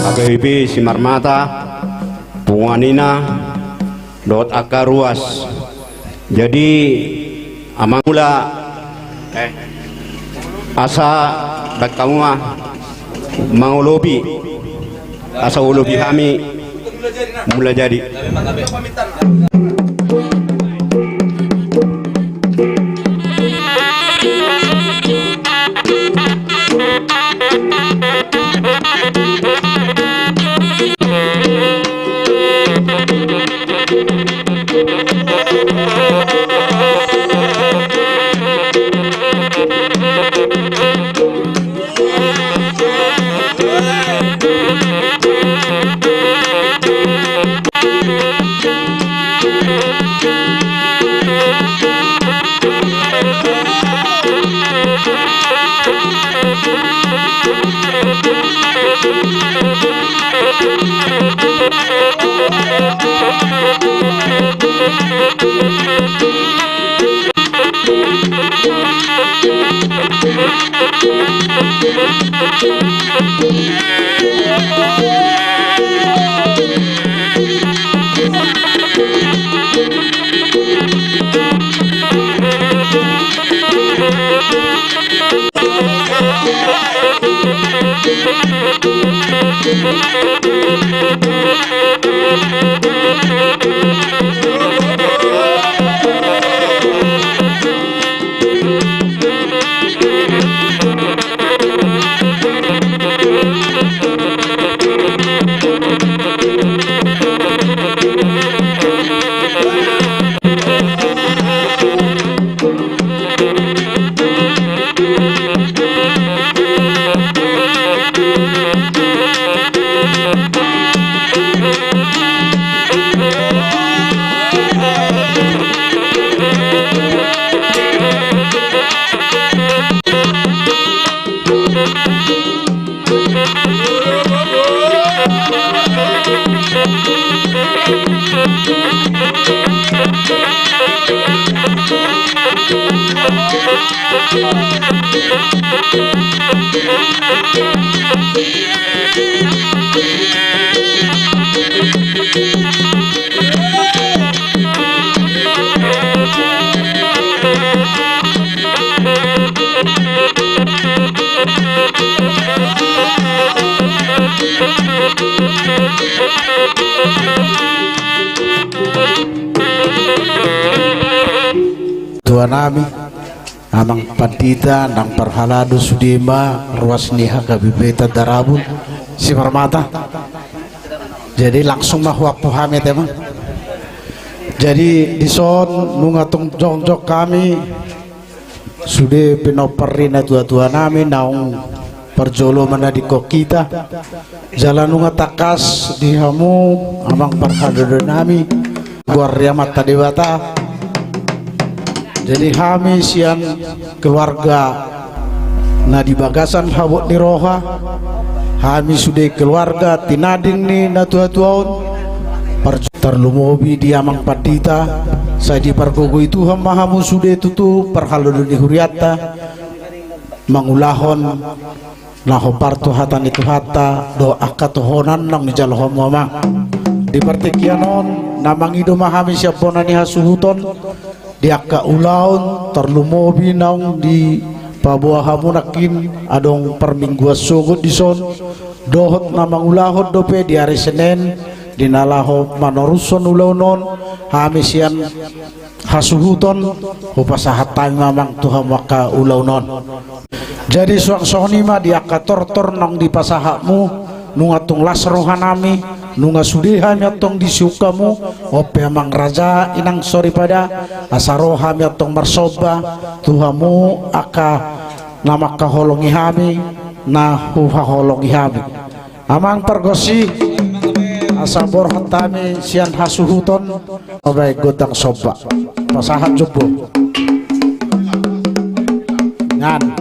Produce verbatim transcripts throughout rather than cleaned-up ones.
H K B P Simarmata, punguan ina, dohot angka ruas. Jadi, amang mula, eh, asa baen hamu ma mangolopi, asa olopi hami Mula Jadi. Tuanami, Amang Pandita, nang parhalado sude ma ruas ni H K B P Tanda Rabun Simarmata. Jadi langsung ma huampu hami ate, Amang. Jadi dison nunga tung jongjong hami sude pinompar ni natuatuanami naung parjolo manadingkon hita. Jala nunga tangkas di hamu amang parhalodoannami, goar ni Amanta Debata. Jadi hami sian keluarga na di bagasan habot ni roha, hami sude keluarga tinading ni natuatua on, par-, tarlumobi di Amang Pandita, sai dipargogoi Tuhan ma hamu sude tutu parhalado ni hurianta, mangulahon na hombar tu hata ni Tuhanta dohot angka tohonan naung nijaloonmu, Amang. Di partingkian on na mangido ma hami sian bona ni hasuhuton di angka ulaon, tarlumobi naung dipaboa hamu nangkin adong parmingguan sogot dison, dohot na mangulahon dope di ari Senen di na laho manorushon ulaon on. Hami sian hasuhuton hupasahat hami ma, Amang, tu hamu angka ulaon on. Jadi suang songon i ma di angka tortor naung dipasahatmu, nunga tung las rohanami, nunga sude hami antong disiuk hamu. On pe, Amang Raja, Inang Soripada, asa ro hami antong marsomba tu hamu angka na mangkaholongi hami, na huhaholongi hami. Amang pargonsi, asa borhat hami sian hasuhuton mambahen gondang somba. Pasahat jombo. Ngan.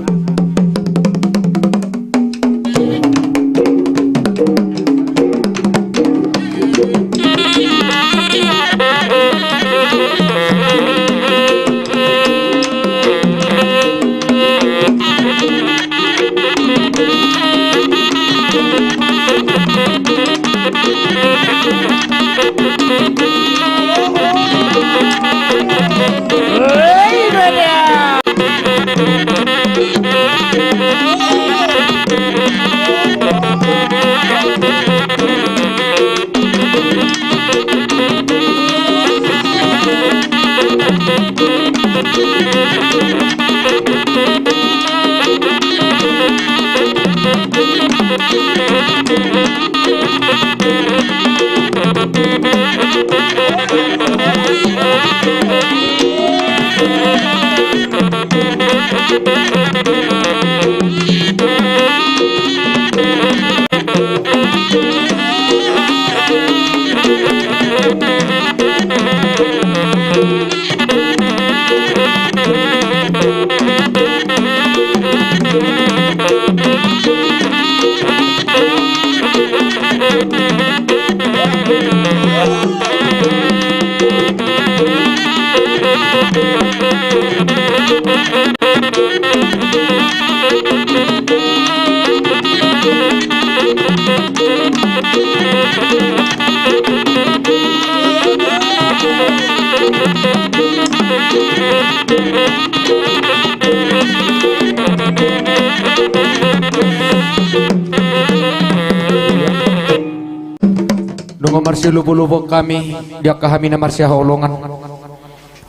Nunga marsilup-lup hami di angka hami na marsihaholongan.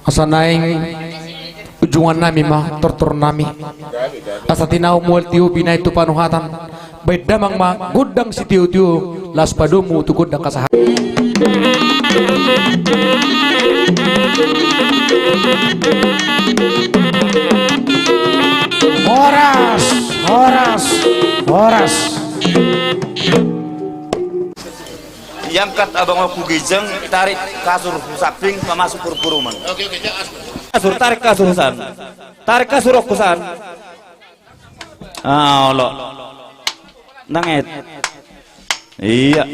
Asa naeng ujungan nami ma tortor nami. Asa tinahu mual tio binahen tu panuhatan. Baen damang ma gondang sitio-tio, laos padomu tu gondang hasahaton. Horas, horas, horas. Iangkat abangku ginjang, tarik kasur hu samping, pamasuk purpuruman. Kasur, tarik kasur hu san. Tarik kasur hu san. Ah, olo. Nanget. Iya.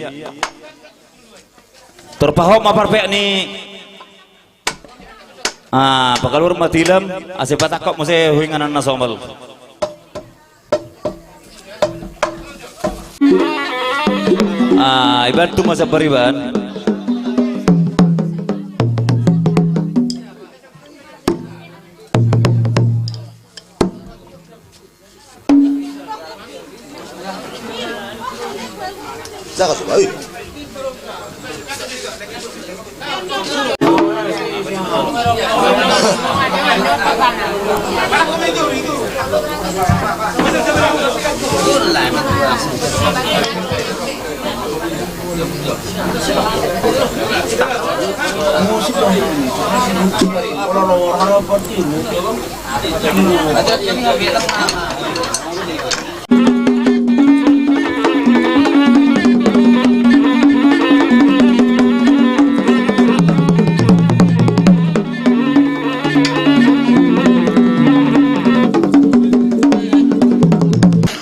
Torpahop ma parpeak ni. Ah, pakaluar ma tilam, asa patangkap muse hu inganan na somal. Ah, ibantu ma sabar iban. Jaga sudah, oi.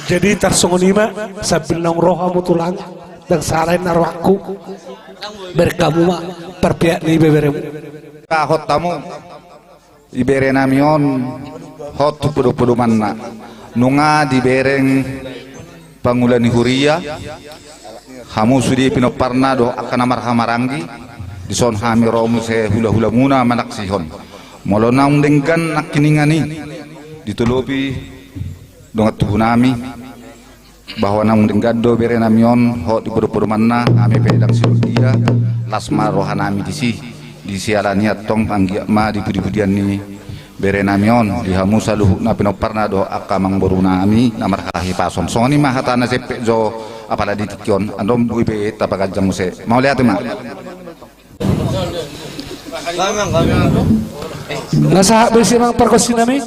Jadi tarsongon i ma, sambil naung ro hamu tulang, ndang sala inna rohangku. Bereng hamu ma parpeak ni ibeberemu. Hot hamu. Ibere nami on hot tu podopodomanna. Nunga dibereng pangula ni huria, hamu sude pinomparna dohot angka na marhahamaranggi. Dison hami ro muse hulahulamuna manaksihon. Molo naung denggan nangkiningan i, ditolopi dongan tubu nami. Bahwa naung denggan do bere nami on hot di podopodomanna, hami pe ndang sidok dia, las ma roha nami disi. Di siala ni i antong anggiat ma di pudipudian ni bere nami on, di hamu saluhutna pinomparna dohot angka amangboru nami na marhahipason. Songon i ma hata na jempek jo, apala di tingki on, andon boi be tapaganjang muse. Mauliate ma. Na sahat be sian amang pargonsi nami.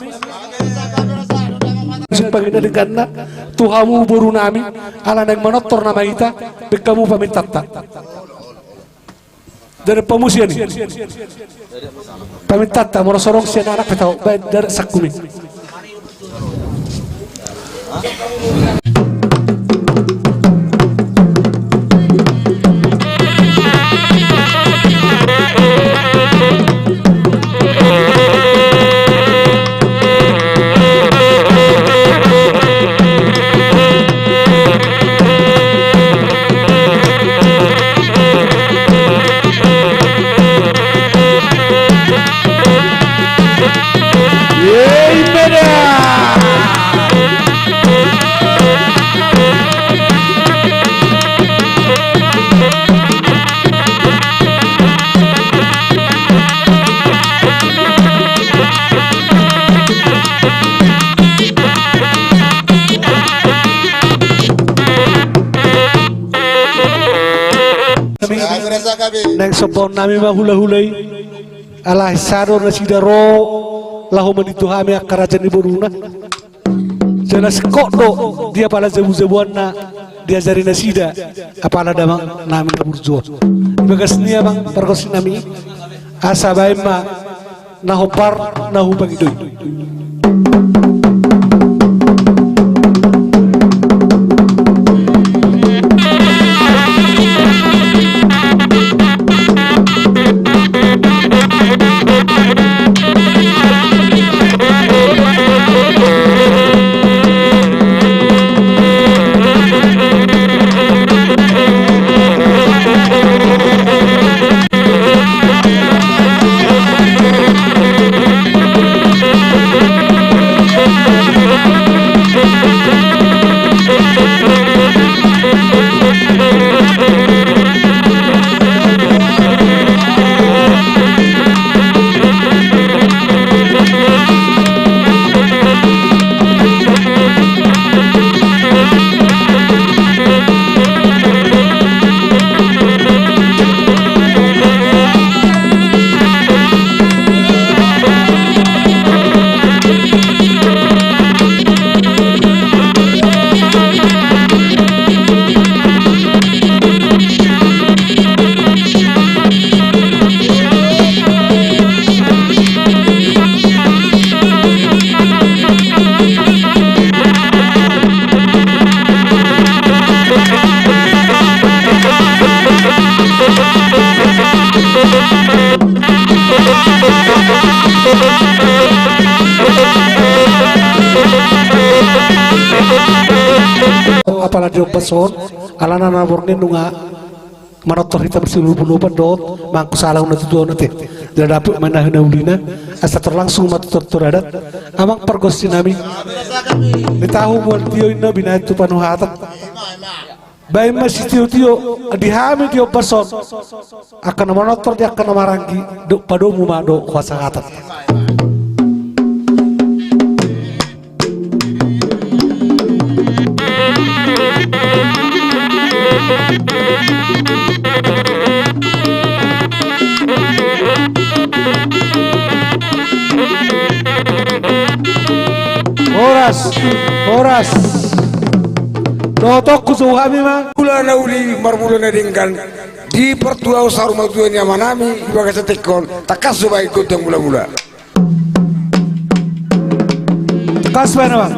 Sipangida dengganna tu hamu boru nami, ala naeng manortor nama hita, baen hamu pamintanta. Dari pamusian i. Pamintanta, molo so adong sian anak pe tau, baen dari sangkumi. Naeng sombahon nami ma hulahula i. Alai sada do nasida ro laho mandido hami angka raja ni boruna. Jala singkop do dia pala jabujabuanna. diajari nasida apala damang nami na burju on. Di bagas ni i amang pargonsi nami, asa baen ma na hombar na hupangido i. Apala di ombas on, alana na borngin nunga manortor hita marsiolopolopan dohot mangkusala na tutu on ate. Jala dapot ma na hinaulina, asa tor langsung ma tu tortor adat. Amang pargonsi nami, nitahu mual tio inna binaen tu panuhatan. Baen ma sitiotio di hami di ombas on, angka na manortor di angka na maranggi, dohot padomu ma dohot hasangapon. Horas, horas. Dohot hujou hami ma. Mula na uli marmula na denggan. Di partuaon saur matua ni amanami di bagasan tingki on, tangkas do baen gondang mulamula. Tangkas baen amang.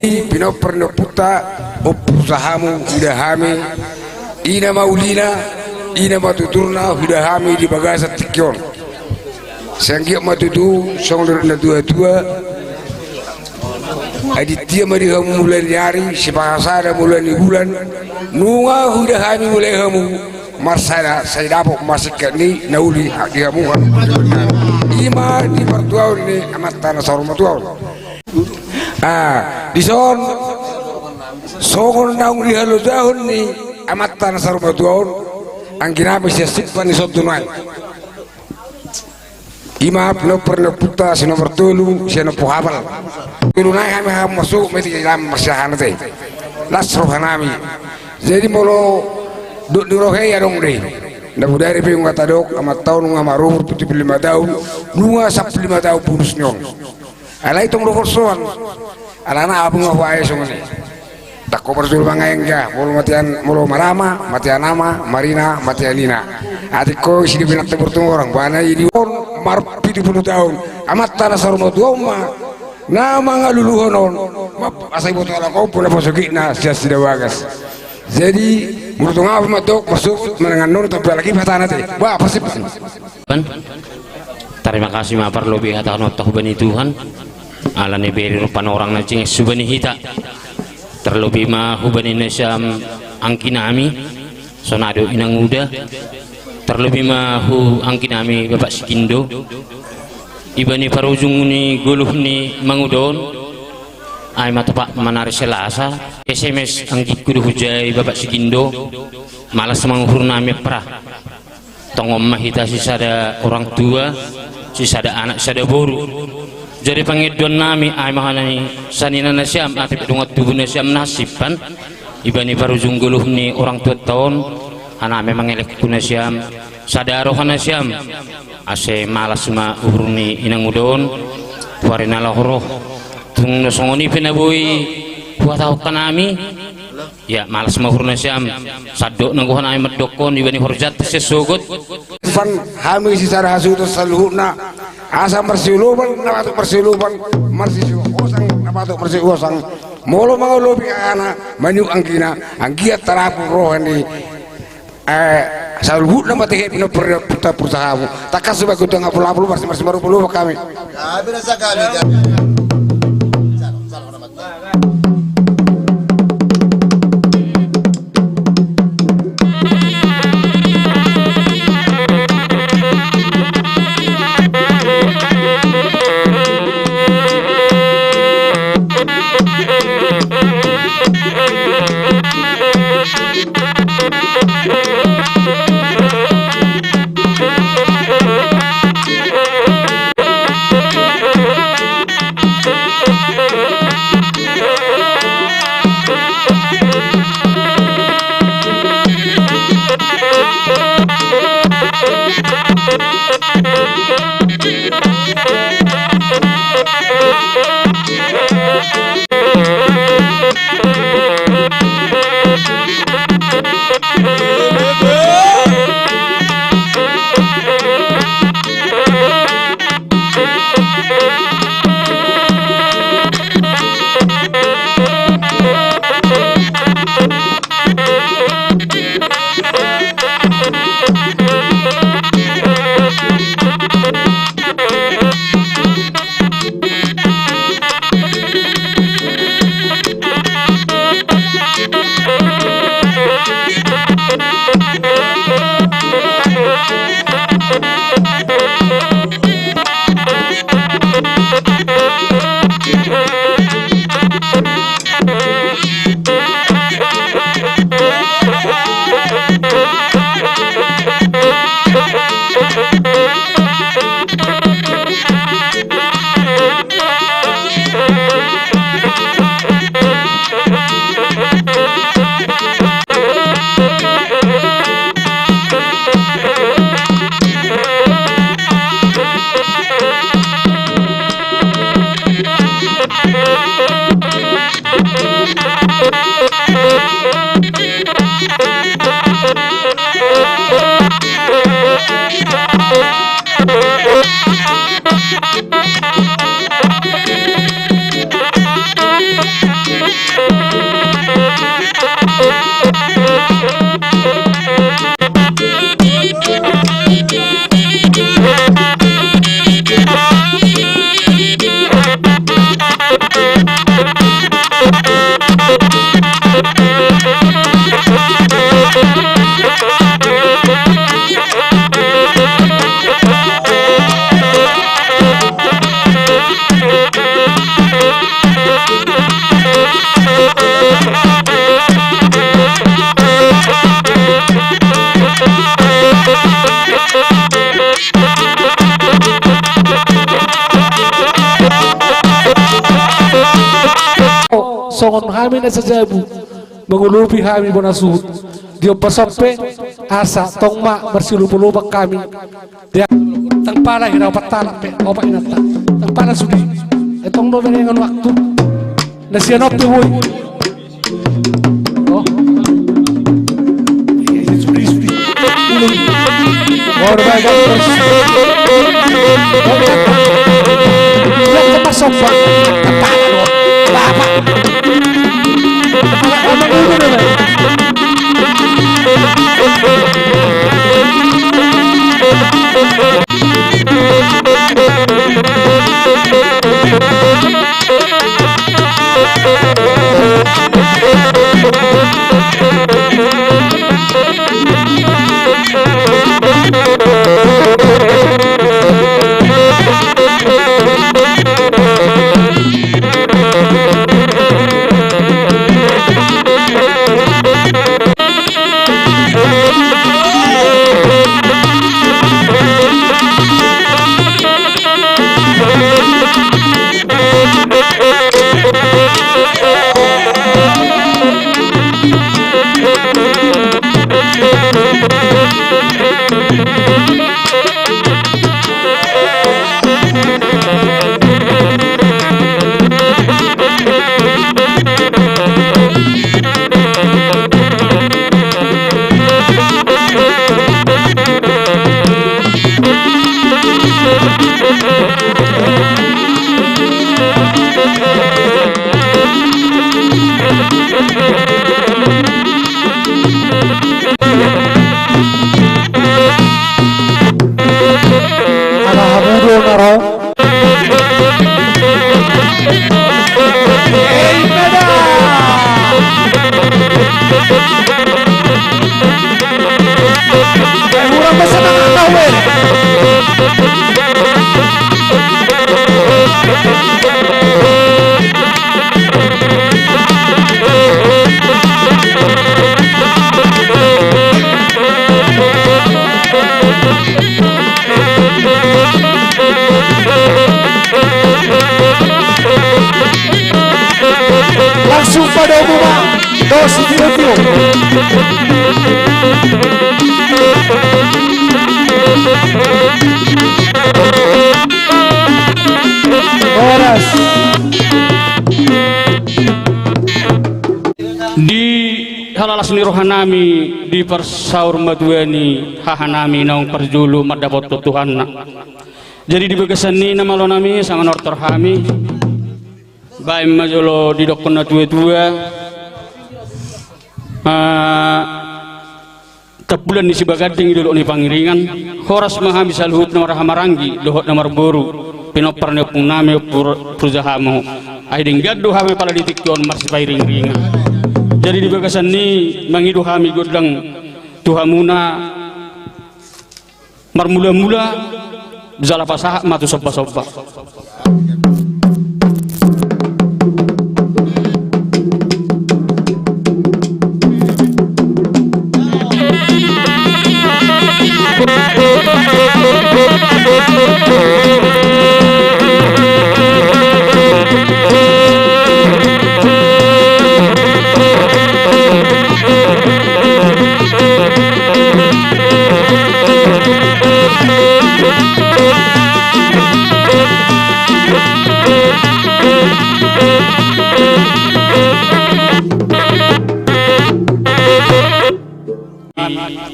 Pinompar ni ompunta, ompu sahamu, huida hami, i nama ulina, i nama tuturna, huida hami di bagasan tingki on. Sai anggiat ma tutu songon natuatua. Adintia ma di hamu mula ni ari, sipasada mula ni bulan. Nunga huida hami mula hamu marsada, sai dapot ma singkat ni na uli di hamu. I ma di partuaon ni amanta na saur matua on. Ah, dison songon naung dihalojahon ni amanta na saur matua on, angginami sian simpang ni son tu nuaeng. I ma pinompar ni ompunta si nomor tolu, sian Ompu Hapal. Tolu nai hami hamu masuk ma i di dalam marsiahaan ate. Las rohanami. Jadi molo dok ni roha i adong do i. Na bodari pe nunga tadok, amanta on nunga marumur pitu pulu lima taon, nunga sampulu lima taon bonus ni on. Alai tong do holsoan. Alana abu nga huae songon i. Tangko parjolo mangaengga, molo mate an, molo marama, mate an ama, marina, mate an ina. Atik ho si gabe nang tabor tumorang, bana i di on marpitu pulu taon. Amanta na saur matua on ma na mangaluluhon on. Asa iboto halak on pe na pasogitna sian Sidabagas. Jadi molo tung ahu mandok, masuk manangan non, tapi halak i hatana ate. Bah, parsip. Tarima kasih ma parlobi hatahononta hubani Tuhan. Ala ni bere dohot panorang na jinges hubani hita. Tarlobi ma hubani na sian angginami. Songon i do inanguda. Tarlobi ma tu anggi nami Bapak Sigindo. Ibana parujung ni goluh ni manguda on, ai ma topak ma na ari Selasa, S M S anggingku do hujai Bapak Sigindo. Malas ma uhur nami, Pra. Tongon ma hita sisada orang tua, sisada anak, sisada boru. Jadi pangidoan nami, ai ma hona ni sanina nasiam, ate pe dongan tubu nasiam na hansip an. Ibana parujung goluh ni orang tuanta on, hami ma mangelek tu nasiam, sada roha nasiam. Asa malas ma uhur ni inanguda on tu ari na laho ro. Tung na songon i pe na boi huhatahon hami. Ia, malas ma uhur nasiam. Sandok nanggo hona nami mandokkon, ibana horjanta sian sogot. Pan hami sisada hasuhuton saluhutna, asa marsiulopan na patut marsiulopan, marsiuhosang na patut marsiuhosang. Molo mangolopi angka na maniuk anggina, anggiat tarapul roha ni, eh, saluhutna ma tehe pina purta purta hamu. Tangkas subagu tangkas pulapul marsi marsi marupa lupa hami. Hami rasa kami. Songon hami na sajabu, mangolopi hami bona suhut. Di ombas on pe, asa tong ma marsiolopolopan hami. Dia, ndang pala hira opat halak pe, opat inanta. Ndang pala sude. Ai tong do berengon waktu. Na sian on pe boi. Oh. Iya, iya, sude, sude. Ulu. Oh, udah baik, baik, terus. Yang tempat sofa. Bapak. Ala hamu do na ro. Langsung padomu ma tu si Tio-tio. Horas. Di halalas ni rohanami, di parsaur matua ni hahanami naung parjolo mandapothon Tuhanna. Jadi di bagasan i na malonami, asa manortor hami. Baen ma jolo didokkon na tua-tua. Ah, tampulan ni Sibaganding i dolok ni Pangiringan. Horas ma hami saluhutna marhahamaranggi dohot na marboru, pinompar ni ompungnami Ompu Ru-, Ruzahamu. Ai denggan do hami pala di tingki on marsipairing-iringan. Jadi di bagasan i mangido hami gondang tu hamuna. Marmula-mula jala pasahat ma tu somba-somba.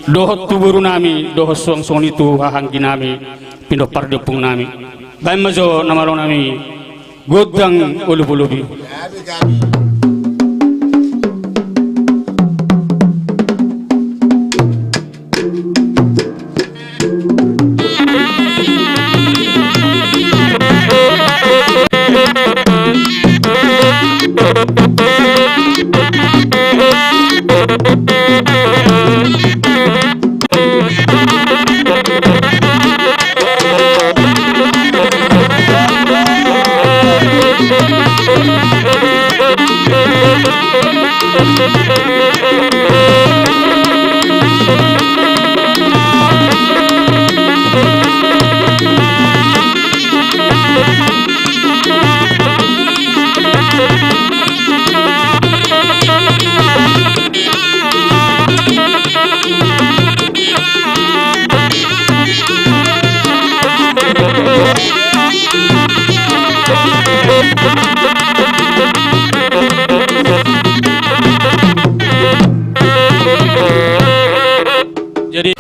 Dohot tu borunami, dohot suang songon i tu hahangginami, pinompar ni ompungnami. Baen ma jo na malonami. Gondang olop-olop i. Jadi,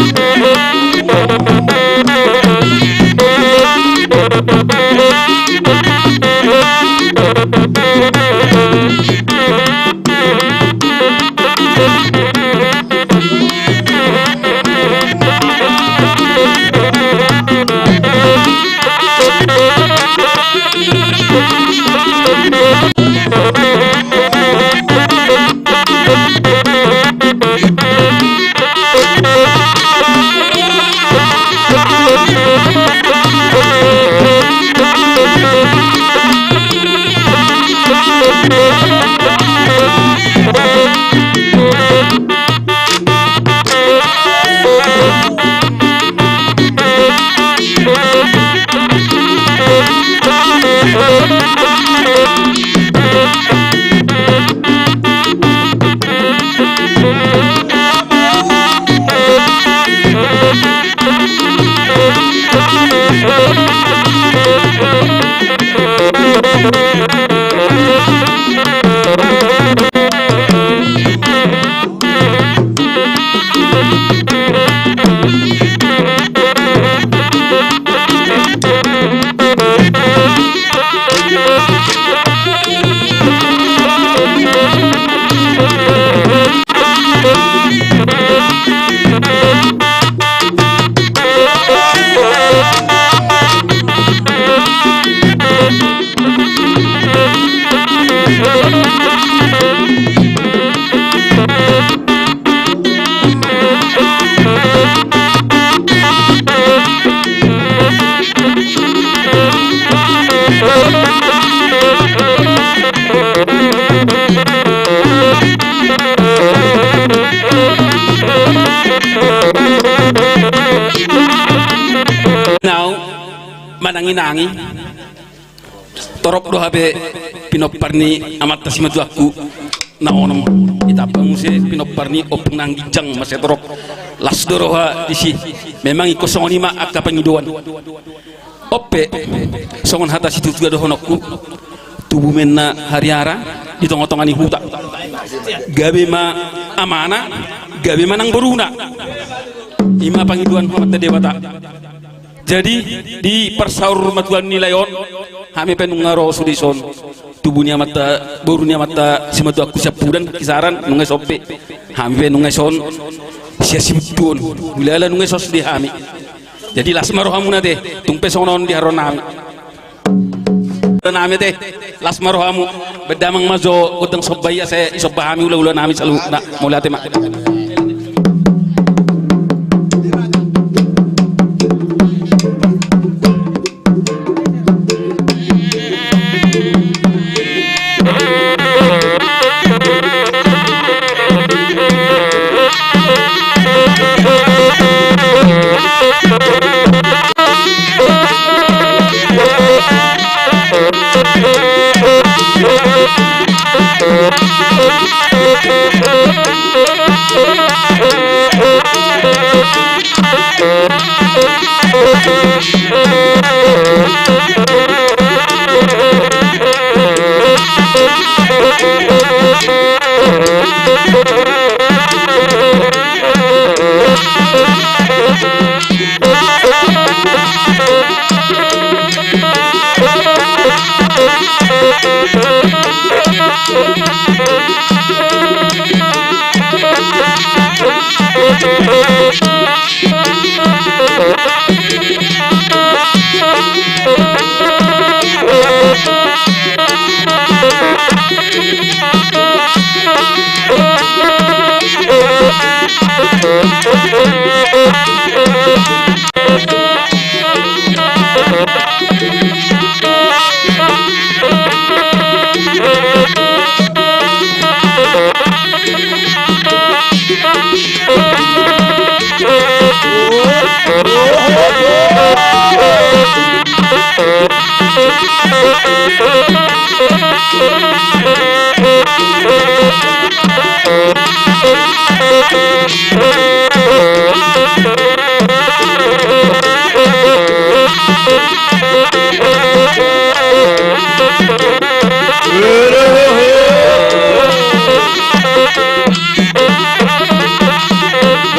Nau manangi-nangi. Torop do hape pinompar ni amanta simatuangku na onom, ditambai muse pinompar ni ompung na ginjang, masa torop las do roha disi. Memang ingkon songon i ma angka pangidoan. On pe songon hata situatua dohononku, tubu ma inna hariara di tongatonga ni huta. Gabe ma amana, gabe ma nang boruna. I ma pangidoan tu Amanta Debata. Jadi di parsaur matua ni lae on, hami pe nunga ro sude dison. Tubu ni amanta, boru ni amanta simatuangku siampudan, kisaran nunga dison pe. Hami pe nunga dison sian sibuntuon. Hulala nunga dison sude hami. Jadi las ma rohamuna ate, tung pe songon on di haroro nami. Nami ate, las ma rohamu. Baen damang ma jo gondang somba i asa disomba hami hulahula nami saluhutna. Mauliate ma.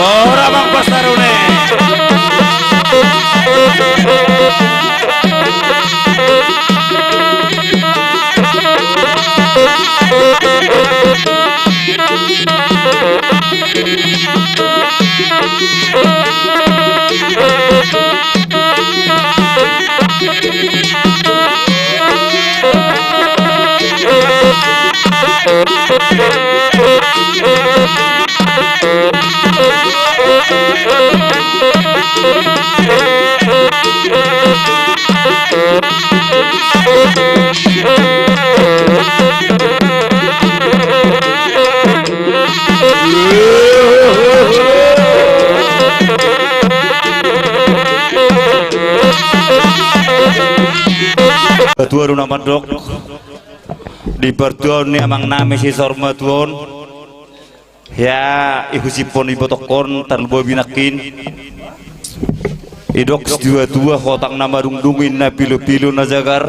Ora Amang Pastarune. Tuaru na mandok di partuaon ni amangnami si Saur Matua on. Ia ihusip on, ibotohon, tarlumobi nangkin. Didok situatua, hotang na madungdung ninna, pilopilo na jagar.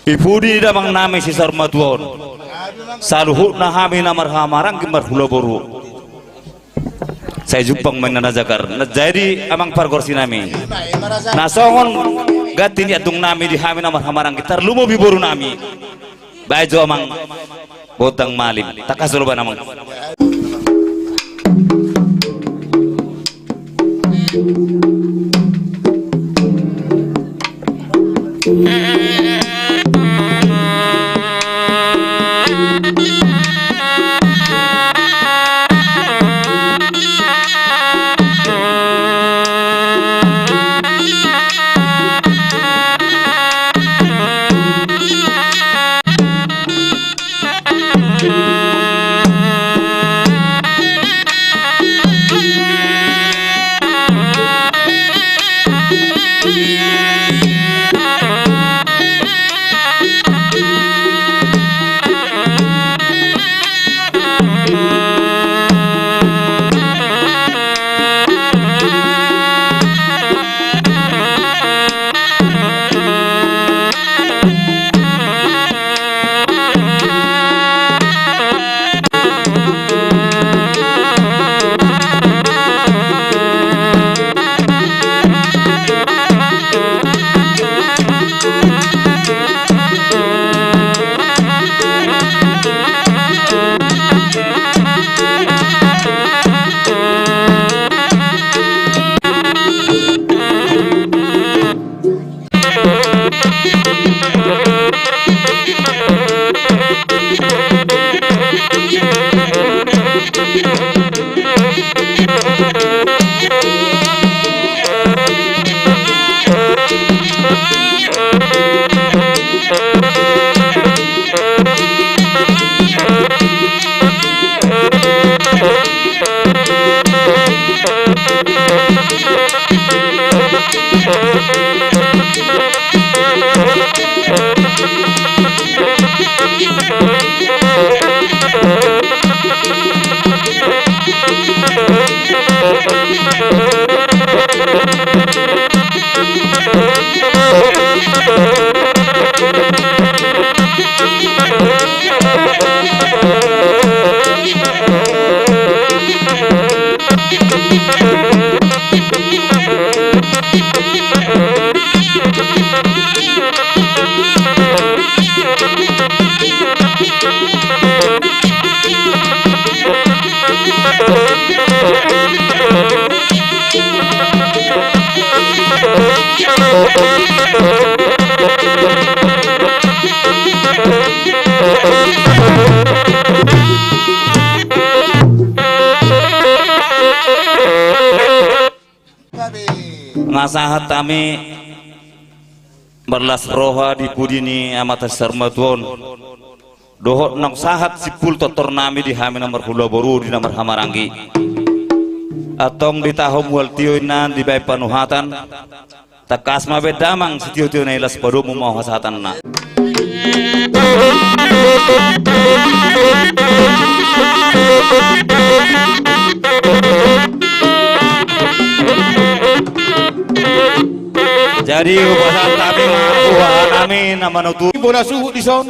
Di pudi ni amangnami si Saur Matua on, saluhutna hami na marhahamaranggi marhula boru, sai jumpang ma ninna na jagar. Na jadi amang pargonsinami, na songon ganti ni andungnami di hami na marhahamaranggi, tarlumobi borunami. Baen jo amang gondang malim. Tangkas do loba amang. Nga sahat hami marlas roha di pudi ni amanta si Sarmatua on. Dohot naung sahat simpul tortor nami di hami na marhula boru, di na marhahamaranggi. Antong di taon mual tio inna dibaen panuhatan. Tangkas ma baen damang sitio-tio na i, las padomu ma hasahatanna. Jadi hupasahat hami ma tu huaha nami na manutu. Bona suhut dison,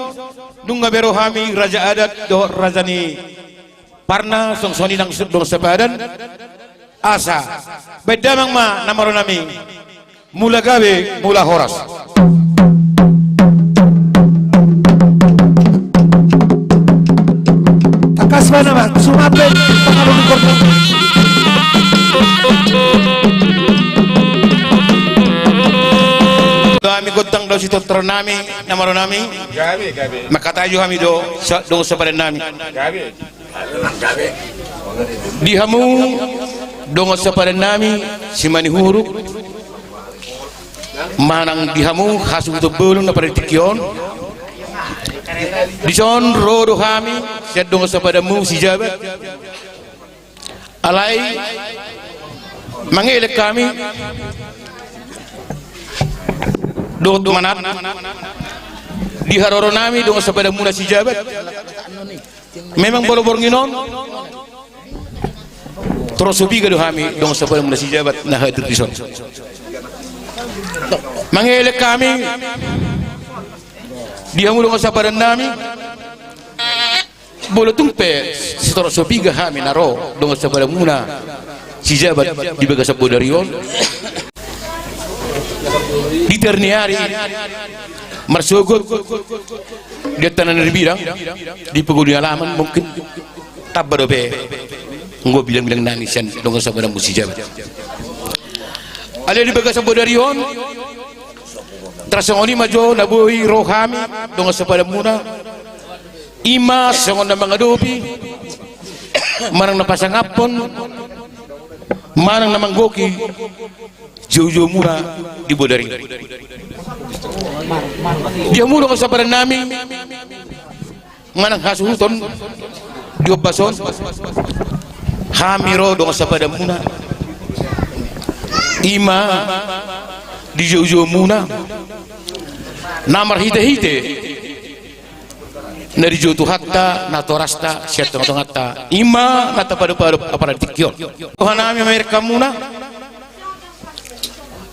nunga be ro hami raja adat dohot raja ni Parna, songon i nang dongan sapadan. Asa baen damang ma na marroha nami. Mula gabe, mula horas. Tangkas ma nama sumampe. Hami gondang do sitortor nami na marroha nami. Gabe, gabe. Mangkatai jo hami do sa-, dongan sapadan nami. Gabe. Di hamu dongan sapadan nami Simanihuruk, manang di hamu hasuhuton bolon na padan tingki on. Dison ro do hami sian dongan sapadanmu Sijabat. Alai mangelek hami dohot manat di haroro nami dongan sapadanmuna Sijabat. Memang molo borngin on, torop so piga do hami dongan sapadanmuna Sijabat na hadir dison. Mangelek hami di hamu dongan sapadan nami, molo tung pe sitorop so piga hami na ro dongan sapadanmuna Sijabat di bagasan bodari on. Di tiar ni ari marsogot di antara na nari bidang, di pogu ni alaman mungkin tamba dope anggo bilang-bilang nami sian dongan sapadanmu Sijabat. Alai di bagasan bodari on, tarsongon i ma jo na boi ro hami dongan sapadanmuna. I ma songon na mangadopi, manang na pasangaphon, manang na manggohi joujoumuna di bodari. Di hamu dongan sapadan nami, manang hasuhuton di ombas on, hami ro dongan sapadanmuna. I ma di joujou muna na marhitehite na dijou Tuhanta natorasta sian tongatonganta, i ma na tapadopadop apala di tingki on. Rohanami mamereng hamuna,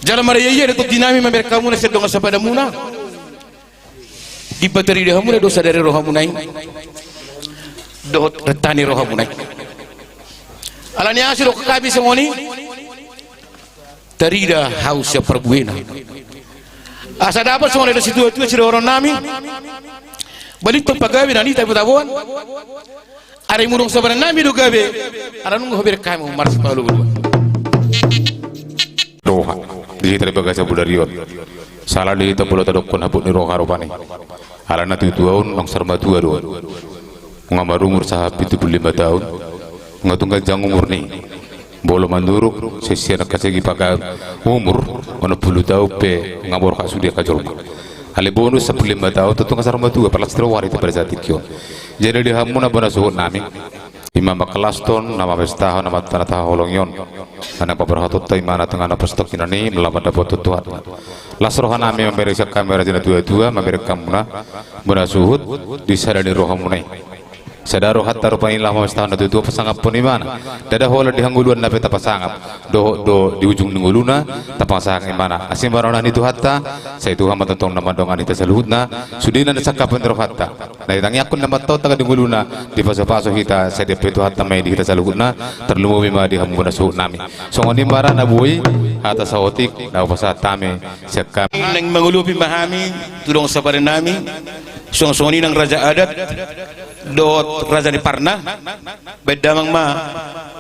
jala marhitehite do tondinami mamereng hamuna sian dongan sapadamuna. Dipatarida hamuna do sadari rohamuna i dohot renta ni rohamuna i. Alani asi do hami songon i tarida hau sian parbuena. Asa dapot songon na nidok ni situatua sidohononnami, balintong pagabe na nitabo-taboan. Ari murung sabarannami do gabe, ala nunga hubereng hami marsipaolo-oloan. Roha di hita di bagasan bodari on. Sala di hita molo tadokkon habot ni roha rupani. Alana tutua on naung saur matua do on. Nga marumur sahat pitu pulu lima taon. Nga tung ganjang umur ni. Molo manurut sian angka segi paga umur, onom pulu taon pe nga borhat sude angka jolma. Alai bonus sampulu lima taon tontu nga saur matua, apala sitiro wari tu pada saat tingki on. Jadi di hamuna bona suhutnami, i ma mangkalashon na mamestahon na mantana taha holong i on. Anak paborhatonta i ma na tengah na postok i na ni melamat dapot tu Tuhan. Las rohanami mamereng sian hami raja na tuatua, mamereng hamuna bona suhut di sada ni rohamuna i. Sada rohanta rupani laho mamestahon na tuatua pasangaphon imana. Ndada holan di hangoluanna pe tapasangap, dohot do di ujung ni ngoluna tapasangap imana. Asi ma roha ni Tuhanta, sai Tuhan ma tongtong na mandongani hita saluhutna. Sude na sangkapan ni rohanta na ditangiangkon na mantau taga di ngoluna, dipasupasu hita, sai diampu Tuhanta ma i di hita saluhutna. Tarlumobi ma di hamu bona suhutnami. Songon i ma ra na boi hata saotik na hupasahat hami sian hami. Naeng mangolopi ma hami tu dongan sapadannami. Songon songon i nang raja adat dohot raja ni parna. Baen damang ma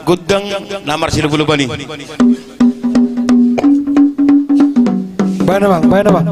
gondang na marsiloboloban i. Baen damang, baen damang.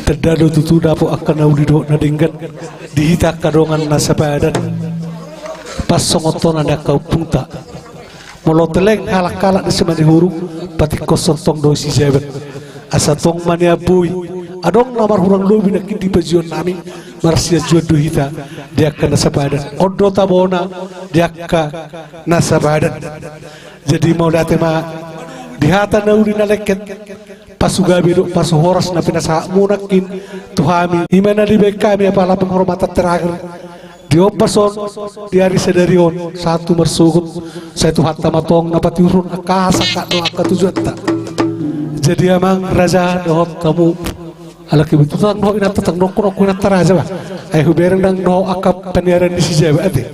Tanda do tutu dapot angka na uli dohot na denggan di hita angka dongan na sapadan. Pas songon tona ni angka ompungta. Molo teleng halak-halak ni simanihurung, patikkoshon tong do sijabat. Asa tong ma nian boi adong na marhurang lobi nangkin di pajuaonnami, marsianjuan do hita di angka na sapadan. On do tabona di angka na sapadan. Jadi mauliate ma di hata na uli na lengket, pasu gabe dohot pasu horas na pinasahatmu nangkin tu hami. I ma na dibaen hami apala penghormatan terakhir di ombas on, di ari sadari on, sahat tu marsogot, sai Tuhanta ma tong na patiurhon angka hasangkap dohot angka tujuanta. Jadi amang raja dohot hamu, ala kebetulan dohot inanta, tong dohot inanta raja bah. Ai hubereng ndang dohot angka paniaran ni sijabat ate.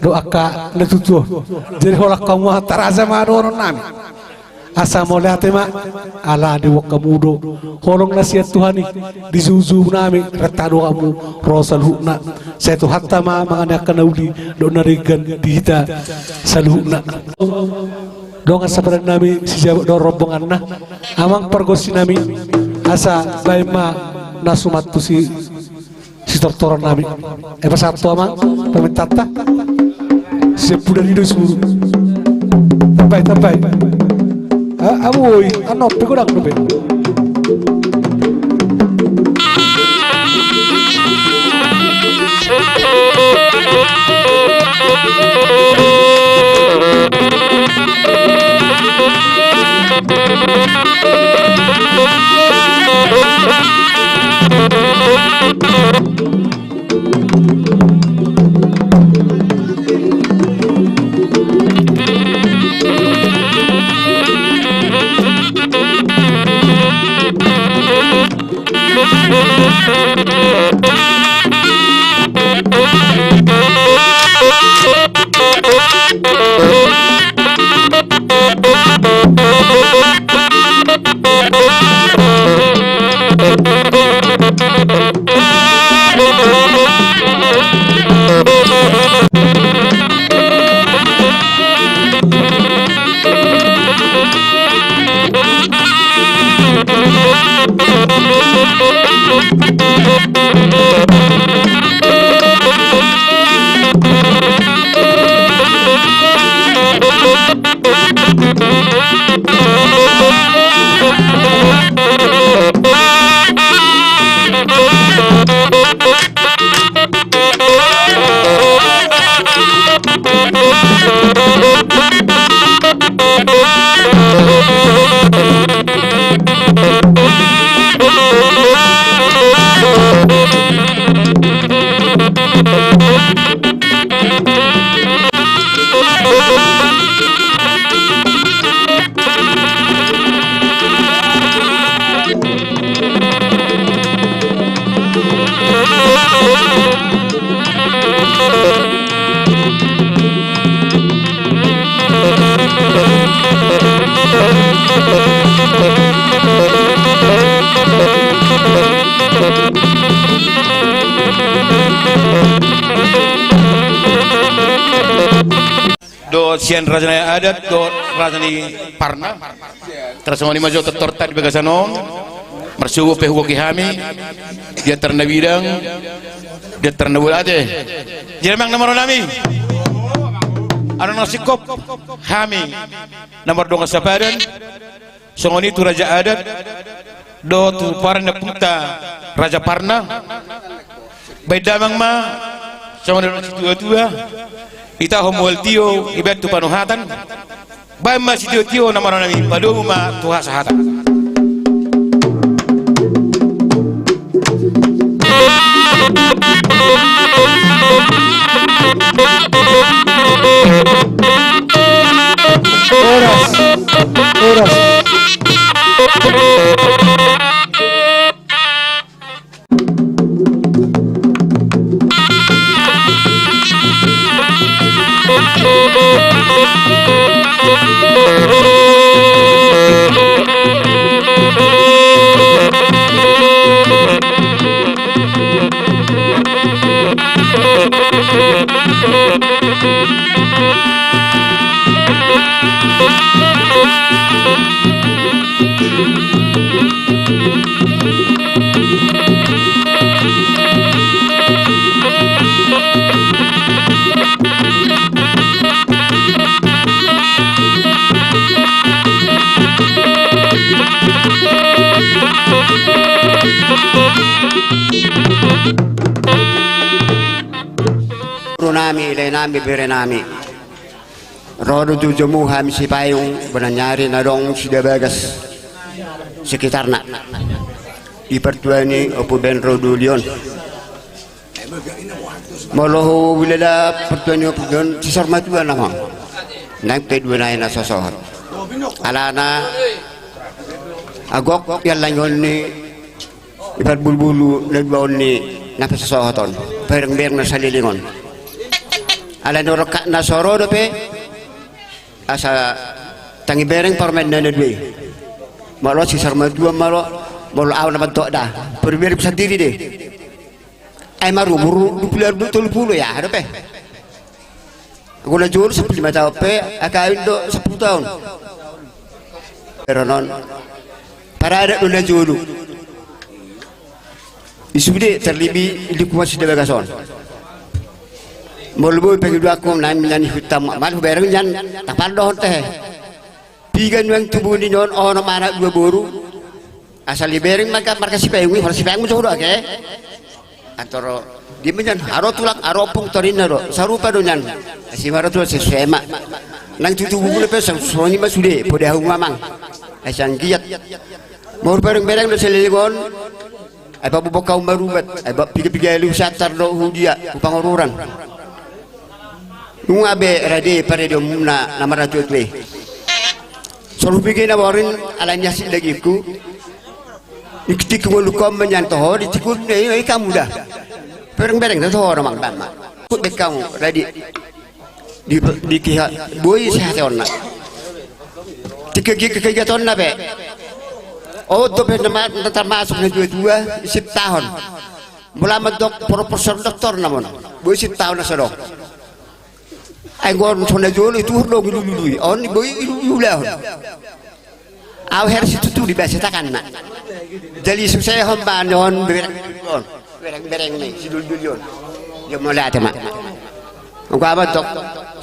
Dohot angka na tutu on. Jadi holan hamu inanta raja ma dohononnami. Asa mauliate ma, ala diboan hamu do holong na sian Tuhan i, di joujounami, renta do hamu ro saluhutna. Sai Tuhanta ma mangan angka na uli dohot na denggan di hita saluhutna. Dongan sapadannami sijabat dohot rombonganna, amang pargonsinami, asa baen ma na suman tu si sitortoronnami. Ai pasahat tu amang pamintaanta. Siap puda ni do suru. Tambai, tambai. Ah, amu oi, annon pe godang dope. Dohot sian raja ni adat dohot raja ni parna. Tara songon i ma jo tortorta di bagasan on. Marsogot pe hugohi hami di antar na bidang, di antar na bola ate. Jadi amang na marnami, adong na singkop hami na mardongan sapadan. Songon i tu raja adat dohot tu parna ni ompunta Raja Parna. Baen damang ma songon na situatua, itahon mual tio ibaen tu panuhatan. Baen ma sitiotio na marnami, padomu ma tu hasahatan. Horas, horas. Idaenami, berenami. Ro do tu jamu hami Sipayung, bona ni ari na adong Sidabagas sekitarna. Di partua ni Ompu Benro doli on. Molo huhilala partua ni Ompu Benro on, sisaur matua nama. Nang pe dua nai na so sohot. Alana agok i allangi on ni i parbulbulu na dua on ni na pasosohot on, bereng-bereng na saleleng on. Alani rongkapna so ro dope, asa tangi bereng parumaenna na dua i. Molo sisaur matua, molo, molo au na mandok da, parumaenku sandiri do i. Ai marumur dua pulu, tolu pulu, ya dope. Anggo na jolo sampulu lima taon pe, angka kawin do sampulu taon. Ro non. Paradat do na jolo. I sude, terlebih di lingkungan Sidabagas on. Molo boi pangidoanku nai, mian i hutam, malah hubereng nian, tapal do hon tehe. Piga nuaeng tubu ni on, onom anak dua boru. Asal dibereng ma marga Sipayung i, marga Sipayung ma jo do ake. Antoro dia ma nian, haro tulang, haro ompung, torinna do. Sarupa do nian. Asi ma haro tulang, sesuai ma. Nang tu tubu muna pe, songon i ma sude, poda hamu amang. Ai sian giat. Molo bereng-bereng do saleleng on. Ai paboa boha hamu marubat, ai ba piga-piga ali husantar do hudia, hu Pangururan. Nunga be rade parademuna na marnatua-tua i. Solu piga na boring, alani asik dagingku. Tingki ngolungku on ma nian toho, di tingki on i, i hamu da. Bereng-bereng do toho, amang, bahen ma. Ikut be hamu, rade. Di, di kiha, boi sihateonna. Tingki ke-, kegiatonna pe. On dope na ma-, na tarmasuk na dua-dua, siptahon. Molo mandok profesor doktor nama on. Boi siptahon na so adong. Ai anggo on so na jolo i tuhor do dilului. On boi dilulahon. Au her situtu di base takanna. Jadi susehon bahan on bereng on. Bereng-bereng ni si doli-doli on. Dia mauliate ma. Anggo au mandok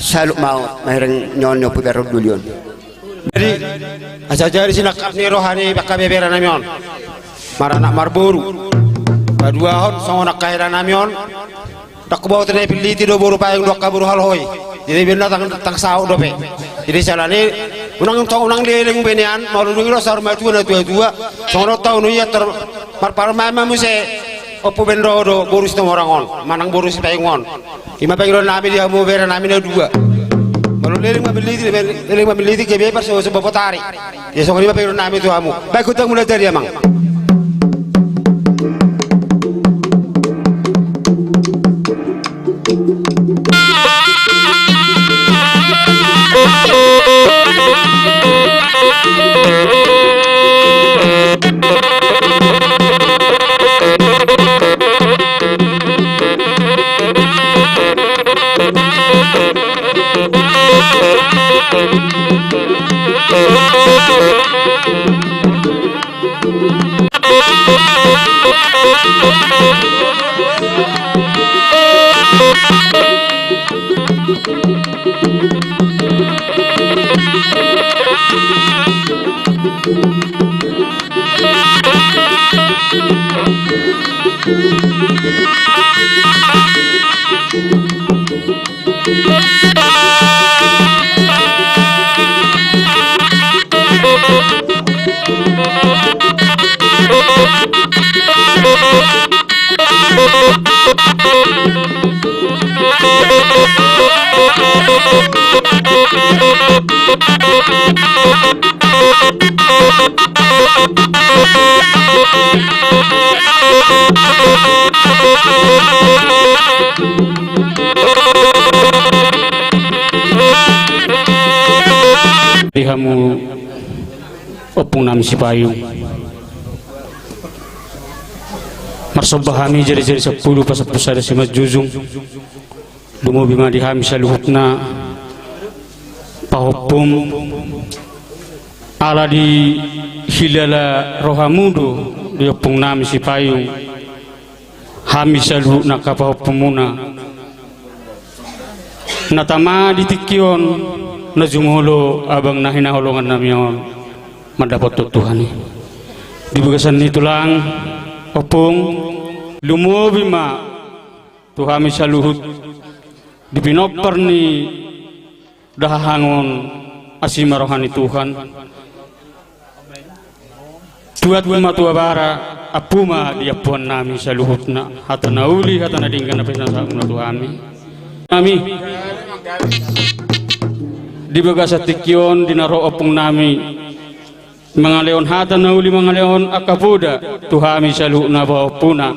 salut ma au mahereng ni on ni Ompu Berro doli on. Jadi asa jadi sinangkap ni roha ni angka beberenami on. Maranak marboru. Paduahon songon angka helanami on. Ndang huboto na dipilliti do boru payung dohot angka boru halohoi. Jadi baen na tang, tang saut dope. Jadi siala ni i unang, unang leleng be nian, molo dung i ro saur matua na tua-tua. Songon on taon i ia tor marparumaen ma muse Ompu Benro dohot boru Situmorang on, manang boru Sipayung on. I ma pangidoannami di hamu berenami na dua. Molo leleng mamilliti, leleng mamilliti gabe parsomba-somba botari. Ia songon i ma pangidoannami tu hamu. Baen gondang mula jadi, amang. Di hamu ompungnami Sipayung, marsomba hami jari-jari sampulu pasampulu sada simanjujung. Lumobi ma di hami saluhutna pahompum, ala dihilala rohamu do di ompungnami Sipayung hami saluhutna angka pahompummuna na tama di tingki on, na jumolo abang na hinaholongannami on mandapothon Tuhan i. Di bagasan ni tulang, ompung, lumobi ma tu hami saluhut di pinompar ni dahahang on, asi ma roha ni Tuhan. Tuat ma tu abara, ampu ma di ampuannami saluhutna, hata na uli, hata na denggan na pinasahatmuna tu hami. Hami. Di bagasan tingki on, di na ro ompungnami mangalehon hata na uli, mangalehon angka poda tu hami saluhutna pahompuna,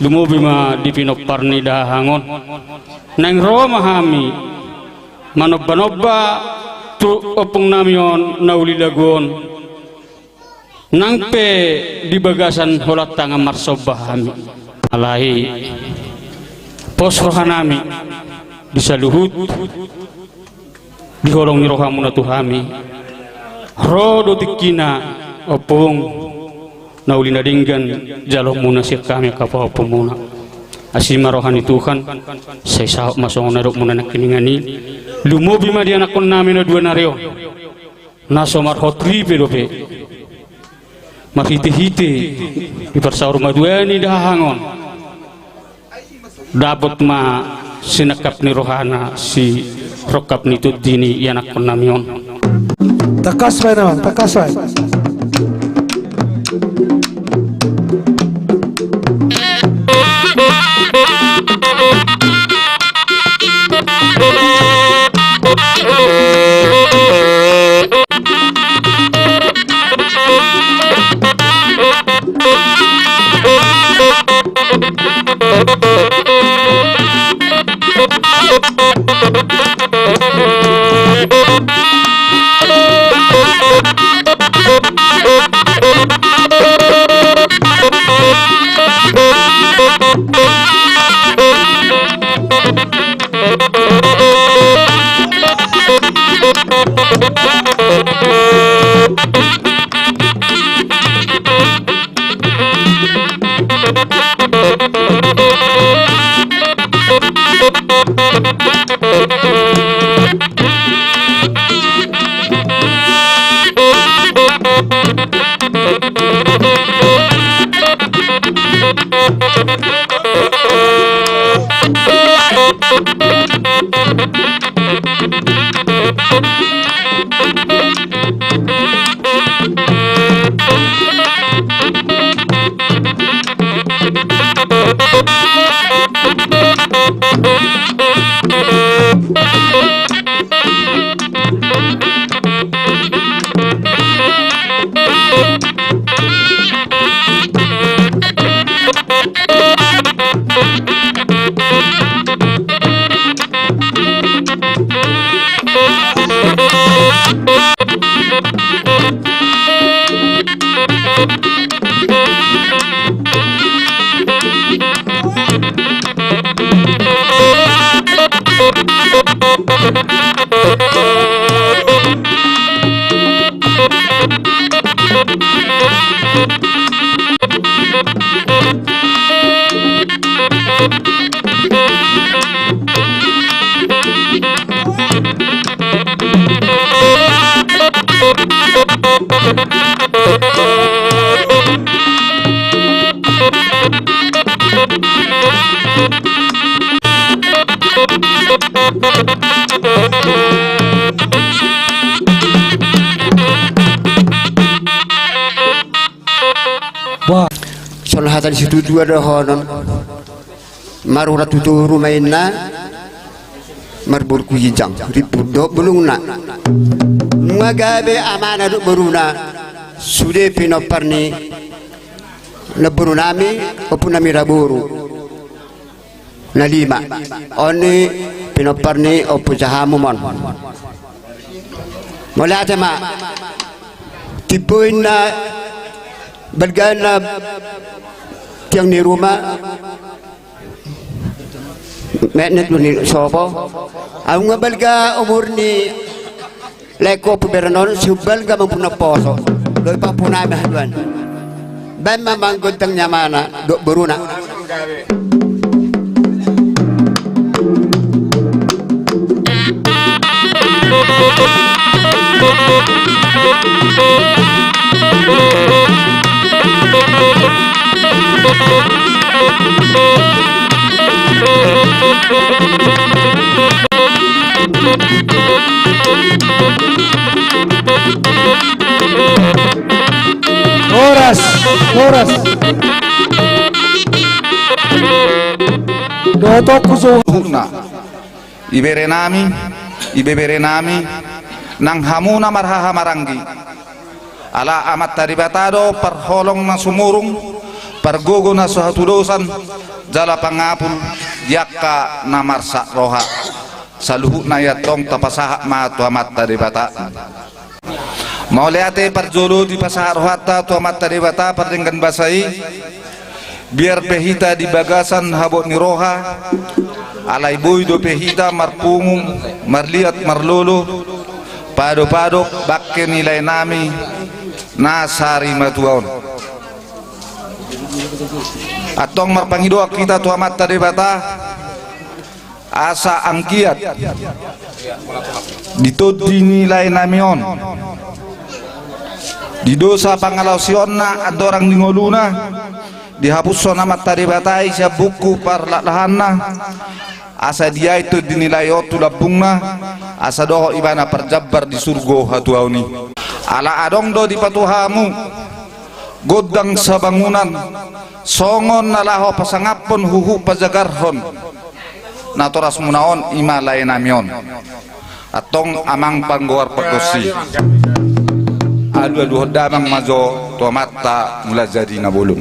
lumobi ma di pinompar ni dahahang on. Naeng ro ma hami manombanomba tu ompungnami on na uli lagu on. Nang pe di bagasan holan tangan marsomba hami, alai pos rohanami di saluhut, di holong ni rohamuna tu hami. Ro do tingkina, ompung, na uli na denggan jaloonmuna sian hami angka pahompumuna. Asi ma roha ni Tuhan, sai saut ma songon na nidokmuna nangkiningan i. Lumobi ma di anakkonnami na dua nari on. Na so marhot ripe dope, marhitehite di parsaur matua ni dahahang on, dapot ma sinangkap ni rohana, sirongkap ni tondi ni ianakkonnami on. Tangkas ma i, Amang, tangkas ma i. Bah. Songon hata ni situtua dohonon. Marurat tu toru ma inna, marboru tu ginjang, ribur dohot bulungna. Nunga gabe amana dohot boruna, sude pinompar ni namborunami, ompunami Raboru. Na lima. On ni pinompar ni Ompu Jahamum on. Mauliate ma. Timbo inna, balga inna tiang ni ruma. Metmet do ni sopo. Aung balga umur ni laengku Ompu Bernard, siumbalga ma Ompu Namposo. Dohot pahompunami haduan. Baen ma amang gondang ni amana dohot boruna. Horas, horas. Dohot hukna. Ibebere nami, ibebere nami, nang hamu na marhahamaranggi. Ala Amanta Debata do parholong na sumurung, pargogo na so hatudosan, jala pangapul di angka na marsak roha. Saluhutna i antong tapasahat ma tu Amanta Debata. Mauliate parjolo dipasahat rohanta tu Amanta Debata pardenggan basa i. Biar pe hita di bagasan habot ni roha, alai boi dope hita marpungu, marliat, marlolo, padopadop bangke ni lae nami na sarimatua on. Antong marpangidoan hita tu Amanta Debata, asa anggiat di tondi ni lae nami on, di dosa pangalaosionna andorang di ngoluna, dihapushon Amanta Debata i sian buku parlaklahanna, asa diain tondi ni lae on tu lambungna, asa dohot ibana parjambar di surgo hatuaon i. Ala adong do dipatupa hamu gondang sabangunan, songon na laho pasangaphon huhut pajagarhon natorasmuna on, i ma lae nami on. Antong amang panggoar panggonsi, alualuhon damang ma jo tu Amanta Mulajadi Na Bolon.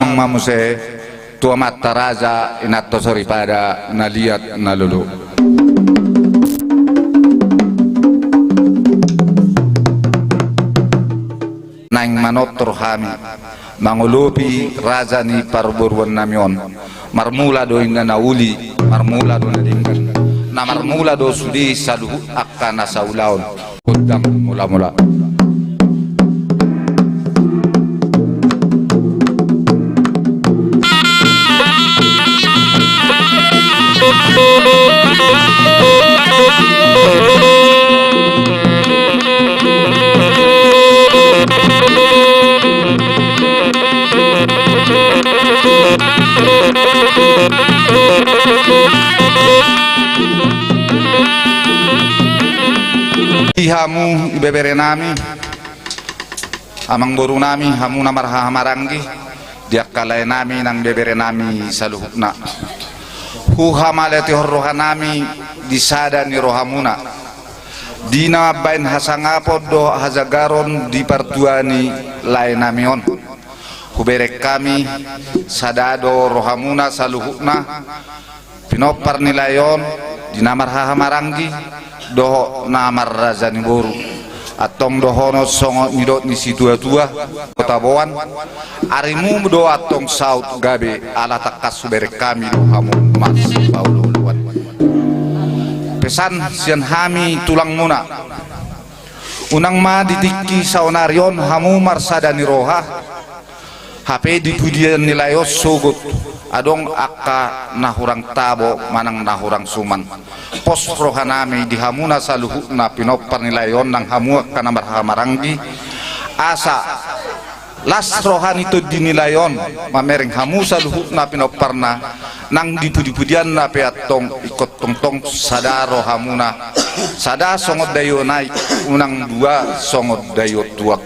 Amang ma muse tu amanta raja, inanta soripada na liat na lolo. Naeng manortor hami mangolopi raja ni parboruan nami on. Marmula do inna na uli, marmula do na denggan, na marmula do sude saluhut angka na saulaon. Gondang mula-mula. Di hamu ibebere nami, amangboru nami, hamu na marhahamaranggi, di angka lae nami nang bebere nami saluhutna. Huhamauliatehon roha nami di sada ni rohamuna, di na mambahen hasangapon dohot hajagaron di partua ni lae nami on. Hubereng hami sada do rohamuna saluhutna, pinompar ni lae on, di na marhahamaranggi dohot na marraja ni boru. Antong dohonon songon nidok ni situatua, Taboan, arimu do antong saut gabe, ala tangkas hubereng hami do hamu marsipaolooloan. Pesan sian hami tulangmuna. Unang ma di tingki saonari on hamu marsada ni roha, hape di pudian ni lae on sogot adong angka na hurang tabo manang na hurang suman. Pos roha nami di hamuna saluhutna pinompar ni lae on nang hamu angka na marhahamaranggi, asa las roha ni tondi ni lae on mamereng hamu saluhutna pinomparna, nang di pudipudianna pe antong ingkon tongtong sada rohamuna, sada songon daion aek, unang dua songon daion tuak.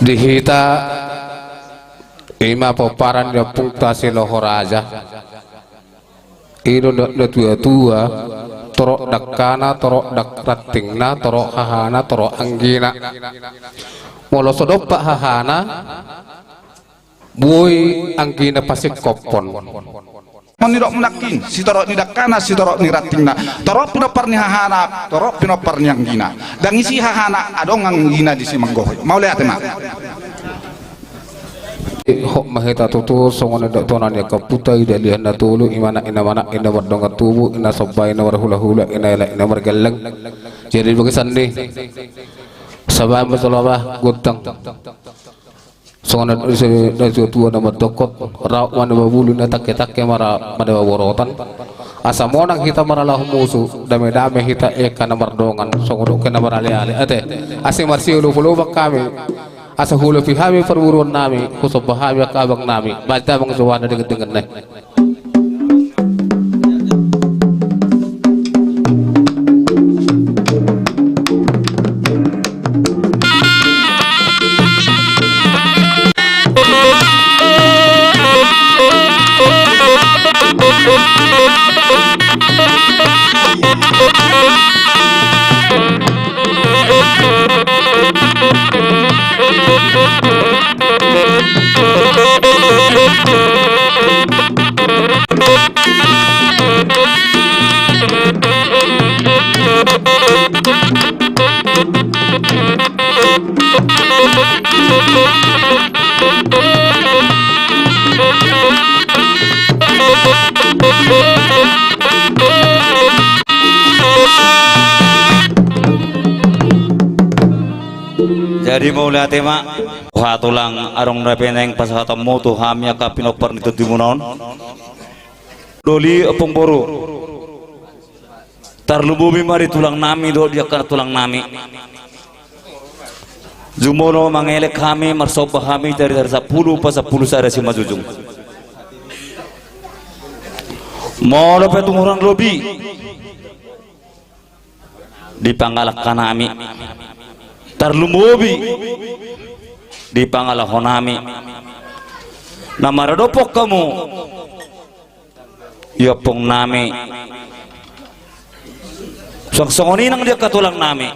Di hita, ima pomparan ni ompunta Siloho Raja. I do na, natuatua, torop dangkana, torop dang-, rantingna, torop hahana, torop anggina. Molo so dompak hahana, boi anggina pasingkophon. Molo didok nangkin, sitorop ni dangkana, sitorop ni rantingna, torop pinompar ni hahana, torop pinompar ni anggina. Ndang isi hahana, adong anggina disi manggohi. Mauliate ma. Hot ma hita tutu, songon na nidok tona ni angka ompunta, i do lehon na tolu, ima na inna manang, inna mardongan tubu, inna somba, inna marhulahula, inna elek, inna margelleng. Jadi bagasan ni, saba ma jolo ma, gontang. Songon na, natuatua na mandokkon, raut ma na mabulu, na tangketangke ma ra-, ma na maborotan. Asa monang hita marlaho musu, damedame hita i angka na mardongan, songon dohot angka na maraleale. Ate, asa marsiolopolop hami, asa hulopi hami parboruonnami, husomba hami angka abangnami, bahen damang jolo na dengendengannami. Jadi mauliate ma, boha tulang, adong dope naeng pasahatonmu tu hami angka pinompar ni tondimuna on? Doli, ompung boru. Tarlumobi ma di tulangnami dohot di angka tulangnami. Jumolo mangelek hami, marsomba hami, tari-tari sampulu, pasampulu sada simanjujung. Molo pe tung hurang lobi, dipangalangka nami, tarlumobi dipangalaho nami. Na maradophon hamu, i ompung nami, suang songon i nang di angka tulang nami.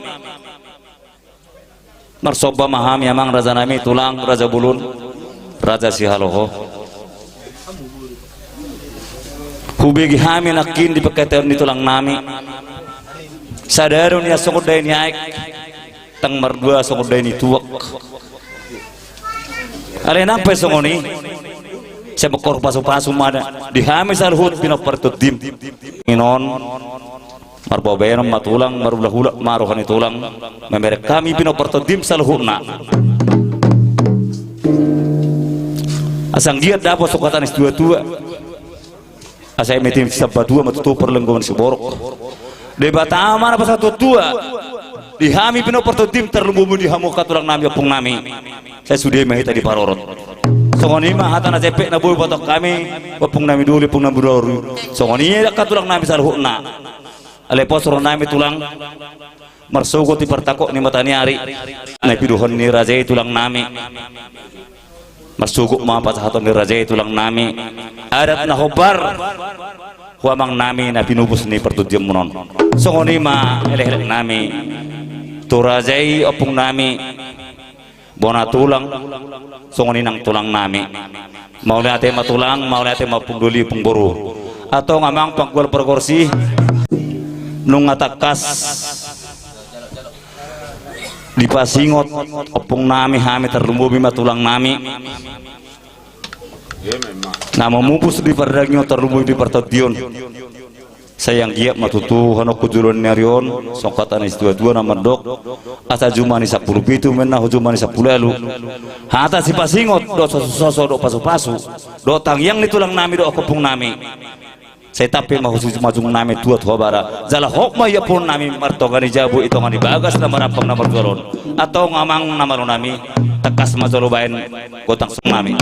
Marsomba ma hami amang raja nami, tulang, raja bolon, raja Sihaloho. Hubege hami nangkin di pangkataion ni tulang nami. Sada do nian songon dai ni aek, ndang mardua songon dai ni tuak. Alai nang pe songon i, sai mangkorhon pasu-pasu ma da di hami saluhut pinompar tondim. Inon, marbaobaenon ma tulang, marhulahula ma roha ni tulang, mamereng hami pinompar tondim saluhutna. Asa anggiat dapot sungkatan ni situatua. Asa eme tim sabatua ma tutu parlenggongan siborok. Debata ma na pasahat tua-tua di hami pinompar tondim, tarlumobi di hamu angka tulang nami, ompung nami. Sai sude ma hita diparorot. Songon i ma hata na jempek na boi pasahaton hami, ompung nami doli, ompung nami boru. Songon i angka tulang nami saluhutna. Alai pos roha nami tulang, marsogot di partangkok ni mata ni ari. Na ipidohon ni raja i tulang nami. Marsogot ma pasahaton ni raja i tulang nami. Adat na hombar. Hu amang nami na pinupus ni partondion muna on. Songon i ma elek-elek nami. Tu raja i ompung nami. Bona tulang, songon i nang tulang nami. Mauliate ma tulang, mauliate ma ompung doli, ompung boru. Antong amang panggual pargonsi, nunga tangkas dipasingot ompung nami hami, tarlumobi ma tulang nami na mamupus di pardagingon, tarlumobi di partondion. Sai anggiat ma tutu hanophon joloan ni ari on, songon hata ni situatua na mandok, asa jumani sampulu pitu, menna ho jumani sampulu ualu. Hata sipasingot dohot sosososo dohot pasupasu dohot tangiang ni tulang nami dohot ompung nami. Sai tampe ma ho sumajung nami tuat ho bara, jala hot ma iapon nami martonga ni jabu i tonga ni bagas na marampang na marjual on. Antong amang na malo nami, tangkas ma jolo baen gotang song nami.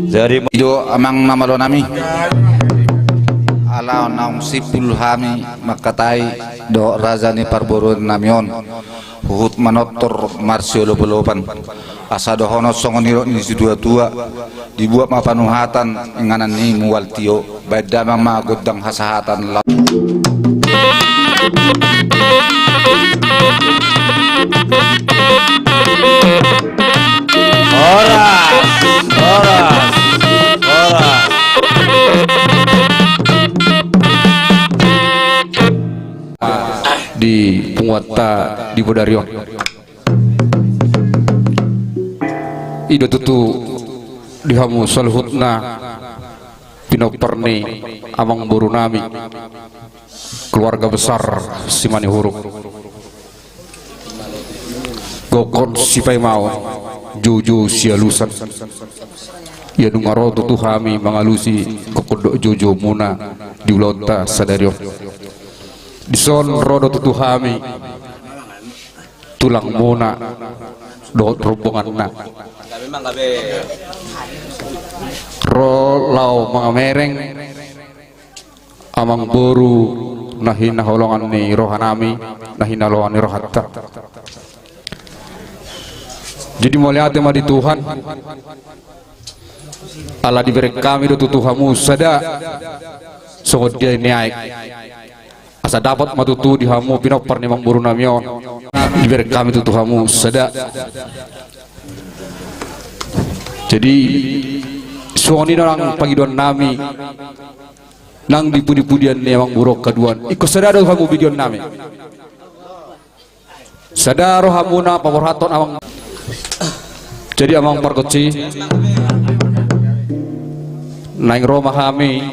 Jadi, i do amang na malo nami. Ala naung simpul hami mangkatai dohot raja ni parboruon nami on, huhut manortor marsiolopolopan. Asa dohonon songon nidok ni situatua, dibuat ma panuhatan inganan ni mual tio, baen damang ma gondang hasahatan la- Horas, horas, horas. Di punguanta di bodari on. I do tutu di hamu saluhutna pinompar ni amangboru nami, keluarga besar Simanihuruk. Gokhon sipaimaon, joujou sialusan. Ia nunga ro tutu hami mangalusi gokhon dohot joujoumuna di ulaonta sadari on. Dison ro do tutu hami tulangmuna dohot rombonganna ro laho mangamereng amangboru na hinaholongan ni rohanami, na hinaholongan ni rohanta. Jadi mauliate ma di Tuhan, ala dibereng hami do tutu hamu sada songon dia ni aek. Asa dapot ma tutu di hamu pinompar ni amangborunami on, dibereng hami tutu hamu sada. Jadi songon i do nang pangidoannami nang di pudipudian ni amangboru on haduan. Ingkon sada do hamu binoannami. Sada rohamuna paborhathon amang. Jadi amang pargonsi, naeng ro ma hami.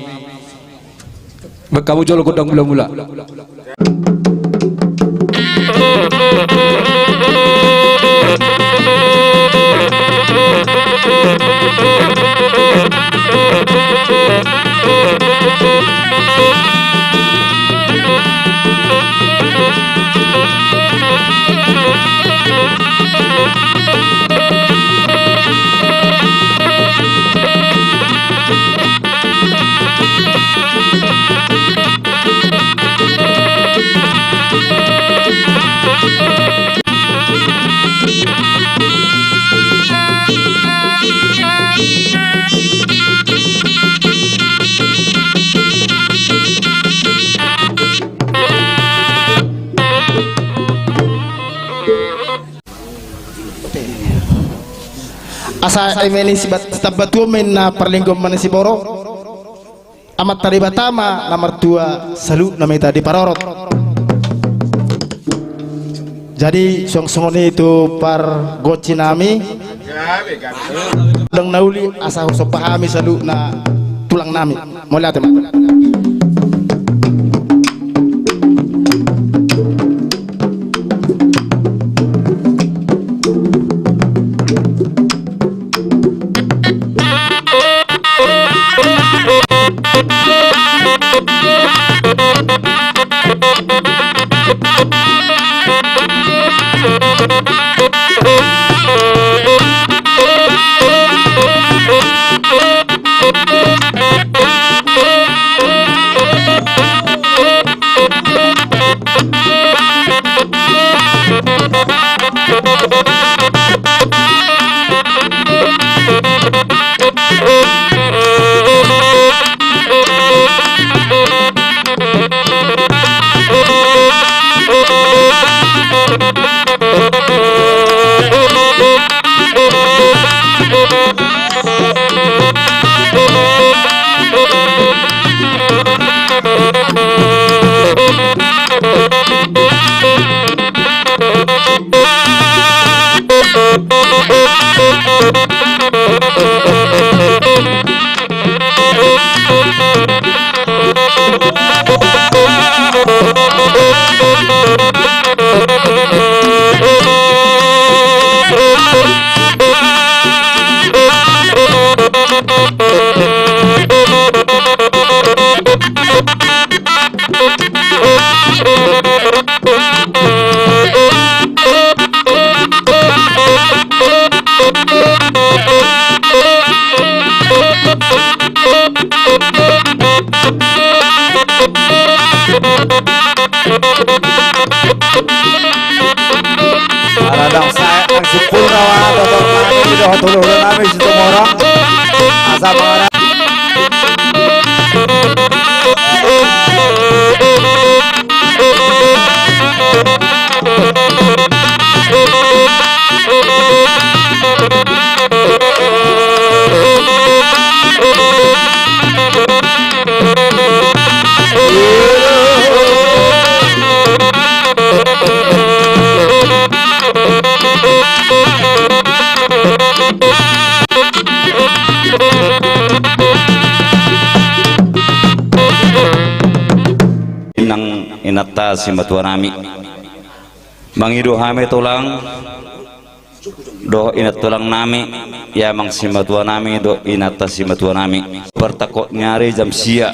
Baen hamu jolo gondang mulamula. Asa eme ni sibat-, sitamba tuan ma inna parlinggoman ni siboro. Amanta Debata ma na martua, saluhutna ma hita diparorot. Jadi songon-songon i tu pargonsinami. Gondang na uli asa husomba hami saluhutna tulangnami. Mauliate ma. Aradang sae nang simpul na wana totor nami di dohot hulahula nami Situmorang. Asa mangara. Nang inanta simatua nami. Mangido hami tulang dohot inanta tulang nami, i amang simatua nami dohot inanta simatua nami. Partangkok ni ari jam sia.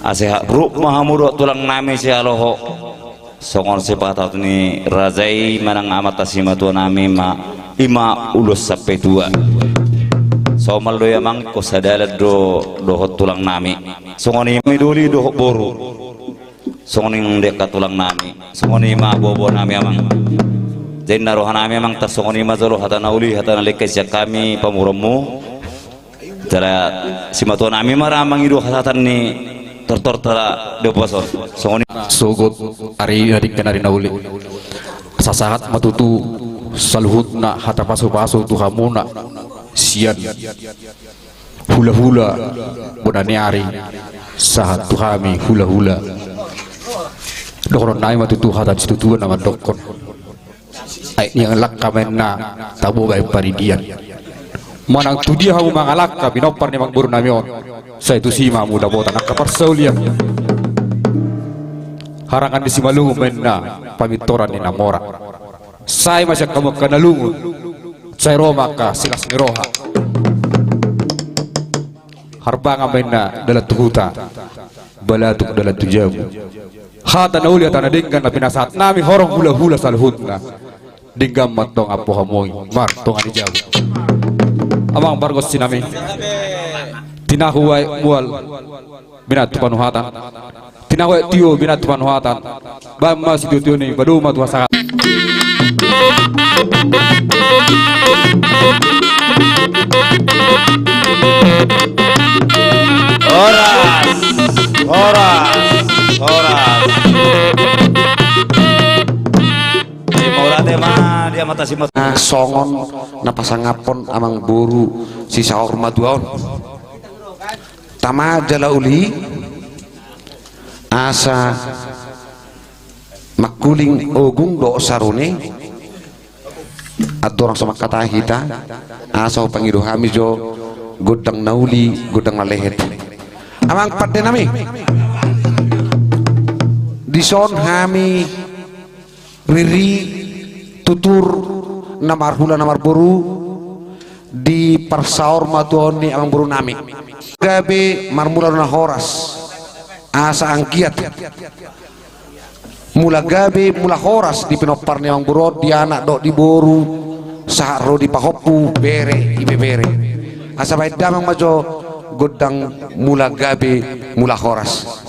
Asa sahat rap ma hamu dohot tulang nami Sihaloho. Songon sipata ni raja i manang amanta simatua nami ma, i ma ulos sampe tua. Somal do i amang, ingkon sadalan do dohot tulang nami. Songon i ma doli dohot boru. Songon i denggan tulang nami. Songon i ma bobo nami amang. Jadi na roha nami amang tarsongon i ma jolo hata na uli, hata na lengkai sian hami pamoruonmu. Jala simatua nami ma ra mangido hasahatan ni tortorta di ompu on. Songon i. Sogot ari na denggan ari na uli. Sasahat ma tutu saluhutna hata pasupasu tu hamuna sian hulahula bona ni ari sahat tu hami hulahula. Dohonon nami ma tutu hata ni situatua na mandokkon. Aek ni angka langka ma inna tabo baen paridian. Manang tu dia hamu mangalangka pinompar ni amangboru nami on, sai tusi ma hamu dapotan angka parsaulian. Harangan ni simalungun ma inna pamintoran ni na mora. Sai ma sian hamu angka na lungun, sai ro ma angka silas ni roha. Harbangan ma inna dalan tu huta, balatuk dalan tu jabu. Hata na uli hata na denggan na pinasahat nami horong hulahula saluhutna. Denggan ma antong ampu hamu i martonga ni jabu. Amang pargonsi nami, tinahu aek mual binat tu panuhatan. Tinahu aek tio binat tu panuhatan. Baen ma sitiotio ni padomu ma tu hasahat. Horas, horas, horas. Di mauliate ma di amanta simatua. Songon na pasangaphon amangboru si saur matua on. Tama jala uli asa mangkuling ogung dohot sarune. Andorang so mangkatai hita asa hupangido hami jo gondang na uli gondang na lehet. Amang pande nami, dison hami riri tutur na marhula na marboru di parsaur matuaon ni amangboru nami. Gabe marmula do na horas asa anggiat mula gabe mula horas di pinompar ni amangboru on, di anak dohot di boru, sahat ro di pahompu, bere, ibebere. Asa baen damang ma jo gondang mula gabe mula horas.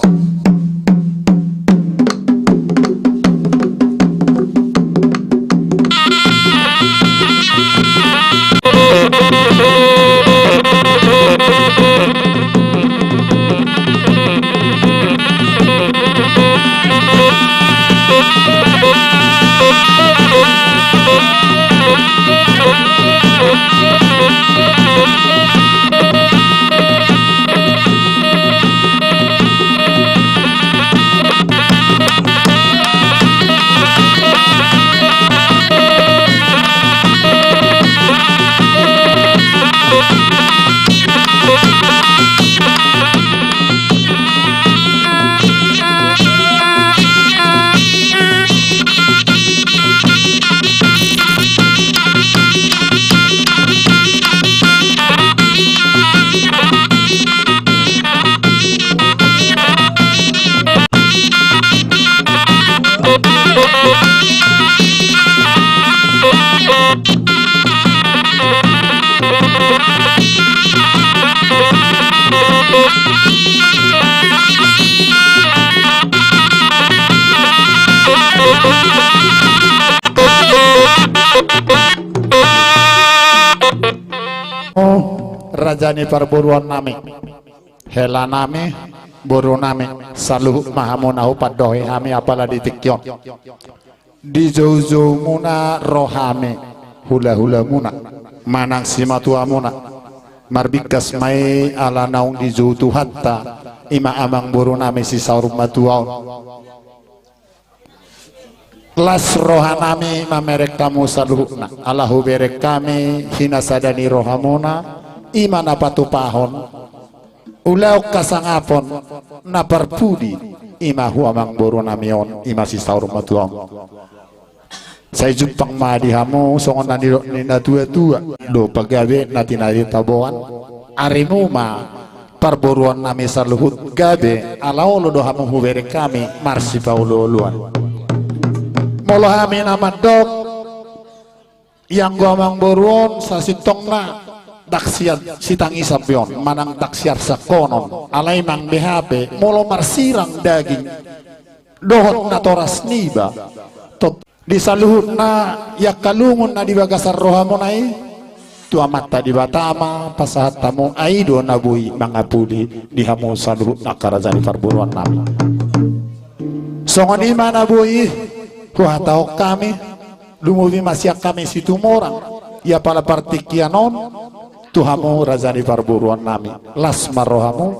Raja ni parboruon nami, hela nami, boru nami, saluhut ma hamu na hupandohi hami apala di tingki on. Dijoujoumuna ro hami hulahulamuna manang simatuamuna. Marbingkas ma i ala naung dijou Tuhanta, i ma amangboru nami si saur matua on. Las roha nami mamereng hamu saluhutna, ala hubereng hami hinasada ni rohamuna, i ma na patupahon ulaon hasangapon na parpudi, i ma hu amangboru nami on, i ma si saur matua on. Sai jumpang ma di hamu songon na nidok ni natuatua. Do pagabe na tinadinta boan, arimu ma parboruon nami saluhut gabe, ala olo do hamu hubereng hami marsipaolooloan. Molo hami na mandok, ianggo amangboru on sasintongna, ndang sian sitangisan be on manang ndang sian sangkonon, alai mang be hape molo marsirang daging dohot natoras niba, tot di saluhutna i angka lungun na di bagasan rohamuna i, tu Amanta Debata ma pasahat hamu, ai do na boi mangapuli di hamu saluhutna angka raja ni parboruan nami. Songon i ma na boi huhatahon hami, lumobi ma sian hami Situmorang, i apala partingkian on, tu hamu raja ni parboruan nami, las ma rohamu,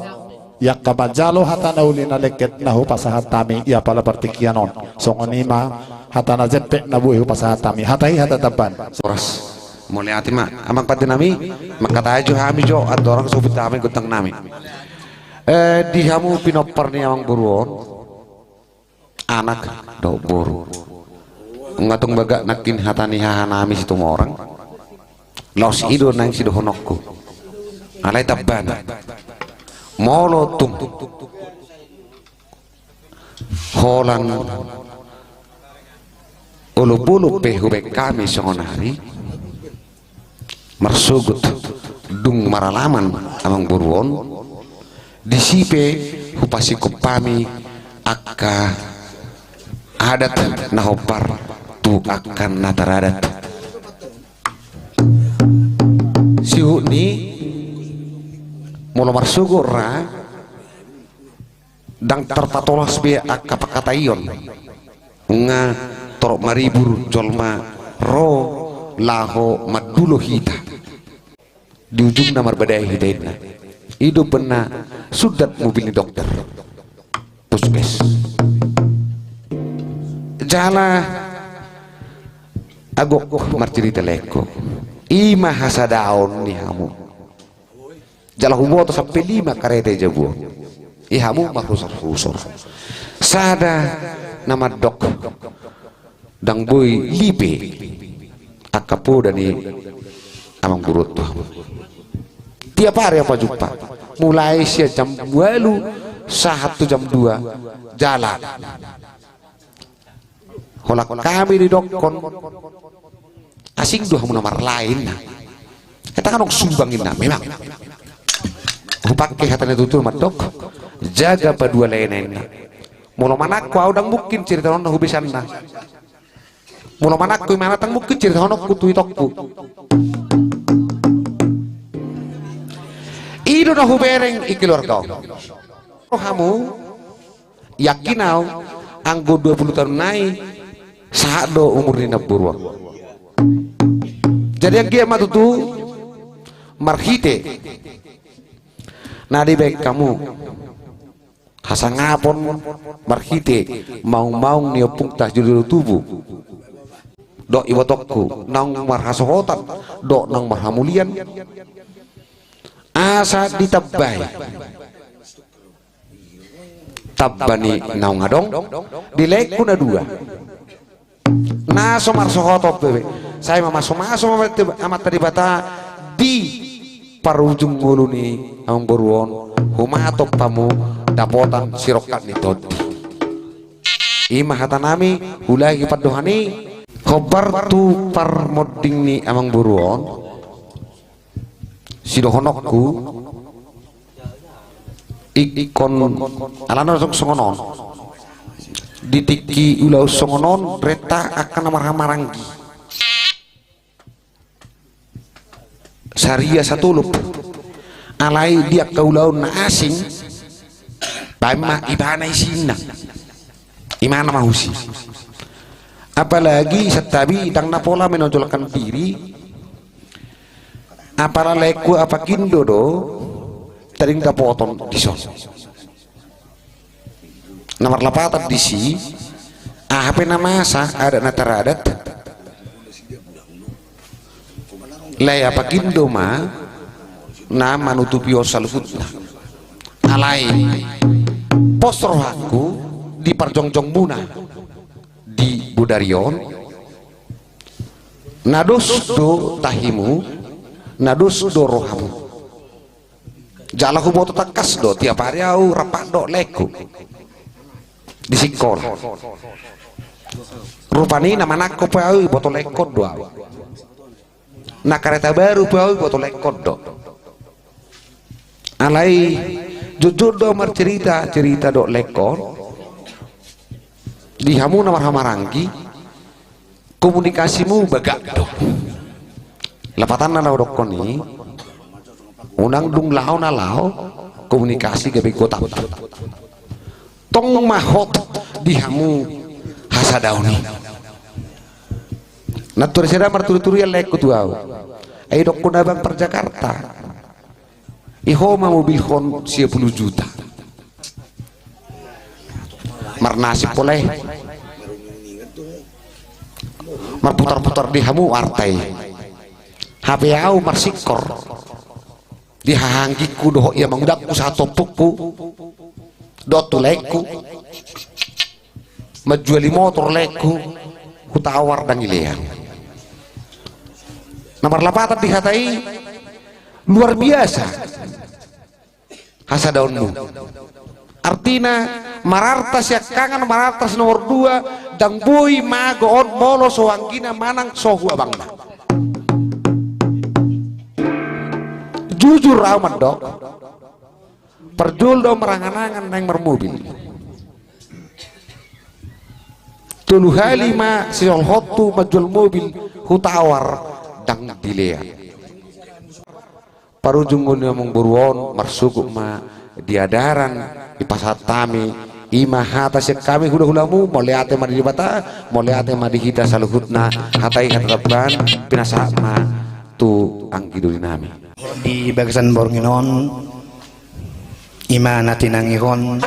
i angka manjalo hata na uli na lengket na hupasahat hami i apala partingkian on. Songon i ma hata na jempek na boi hupasahat hami, hata i hata tamban. Horas. Mauliate ma amang pande nami, mangkatai jo hami jo andorang so hubuat hami gondang nami. Eh, di hamu pinompar ni amangboru on, anak dohot boru. Nga tung bagak nangkin hata ni haha nami Situmorang. Laos i do naeng sidohononku. Alai tambana, molo tung holan olopolop pe hubaen hami songon ari, marsogot dung maralaman amangboru on, disi pe hupasingkop hami angka adat na hombar tu angka na taradat. Sihut ni, molo marsogot ra, ndang tarpatolas be angka pangkataion. Nga torop maribur jolma ro laho mandulo hita. Di ujungna marbadai hita inna. I do umbahen na sundat mobil ni dokter, puskes. Jala agok marcerita laengku, i ma hasadaon ni hamu. Jala huboto sampe lima kareta i jabu on. I hamu marhusor-husor. Sada na mandok, ndang boi lipe angka poda ni amangboru on tu hamu. Tiap ari ahu pajumpa, mulai sian jam ualu sahat tu jam dua, jala holan hami didokkon, asing do hamu na marlae inna. Hata kan adong sumbang inna, memang. Hupake hata ni tutu mandok, jaga padualaena inna. Molo manangko ahu ndang mungkin cerita on na hubesanna. Molo manangko imana ndang mungkin ceritahononku tu itongku. I do na hubereng i keluarga on. Ro hamu, yakin ahu, anggo dua pulu taon nai sahat do umur ni namboru on. Jadi anggiat ma tutu marhite na dibaen hamu hasangapon marhite maung-maung ni ompungta sijolo-jolo tubu dohot ibotongku naung marhasohotan dohot naung marhamulian, asa ditambai tamba ni naung adong di laengku na dua. Na so marsohoton be, sai mamasu-masu ma Amanta Debata di parujung ngolu ni amangboru on, humatop hamu dapotan sirongkap ni tondi. I ma hata nami, hulahon pandohan i, hombar tu parmonding ni amangboru on. Sidohononku, ingkon alana songon on. Di tingki ulaon songon on, renta angka na marhahamaranggi. Saria satolop. Alai di angka ulaon na asing, baen ma ibana isinna. Imana ma husi. Apalagi santabi ndang na pola menonjolkan diri. Apala laengku Apak Indo do, tading dapoton dison. Na marlapatan disi, aha pe na masa adat na taradat, lae Apak Indo ma na manutupi on saluhutna. Alai pos rohangku di parjongjongmuna di bodari on. Na dos do tahimu, na dos do rohamu. Jala huboto tangkas do tiap ari ahu rap dohot laengku di sikola. Rupani na manangko pe au, iboto lengkon do au. Na kareta baru pe au, iboto lengkon do. Alai jotjot do au marcerita, cerita dohot lengkon. Di hamu na marhahamaranggi, komunikasimu bagak do. Lapatanna laho dokkon i, unang dung laho na laho, komunikasi gabe gotap. Tong ma hot di hamu hasadaon i. Nantuari sada marturuturu ia lengkon tu au. Ai dokkon abang par Jakarta. I ho ma mobilhon sia pulu juta. Marnasib pola i. Marputar-putar di hamu arta i. Hape au marsingkor. Di hahaanggingku dohot ia mangudangku sahat ompungku. Dohot tu laengku. Manjuali motor laengku. Hutawar ndang dilean. Na marlapatan di hata i luar biasa. Hasadaonmu. Artina, mararta siangkangan, mararta si nomor dua, ndang boi mago on molo so anggina manang so huabangna. Jujur au mandok, parjolo do au marangan-angan naeng marmobil. Tolu hali ma sisolhothu manjual mobil, hutawar ndang dilean. Parujung ngolu ni amangboru on, marsogot ma di adaran, dipasahat hami, i ma hata sian hami hula-hulamu, mauliate ma di Debata, mauliate ma di hita saluhutna, hata i hata tamban, pinasahat ma tu anggi doli nami. Di bagasan borngin on, i ma na tinangihon,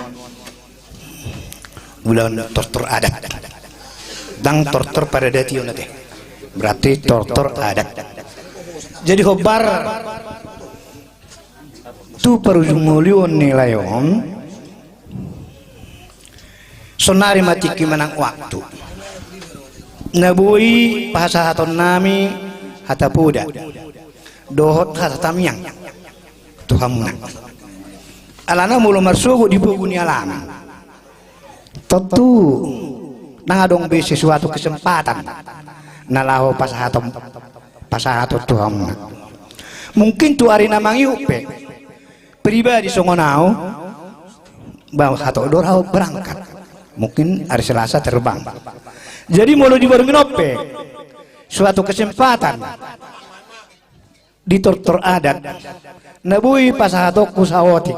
ulaon tortor adat. Ndang tortor paradation ate. Berarti tortor adat. Jadi hombar tu parujung ngolu on ni lae on. Sonari ma tingki manang waktu. Na boi pasahaton nami hata poda. Dohot hata tamiang. Tu hamuna. Alana molo marsogot di pogu ni alaman. Tontu, ndang adong be sesuatu kesempatan na laho pasahaton, pasahaton tu hamuna. Mungkin tu ari na mangihut pe, pribadi songon au, ba hatop do ra berangkat. Mungkin ari Selasa terbang. Jadi molo di borngin on pe, suatu kesempatan di tortor adat. Na boi pasahatonku saotik.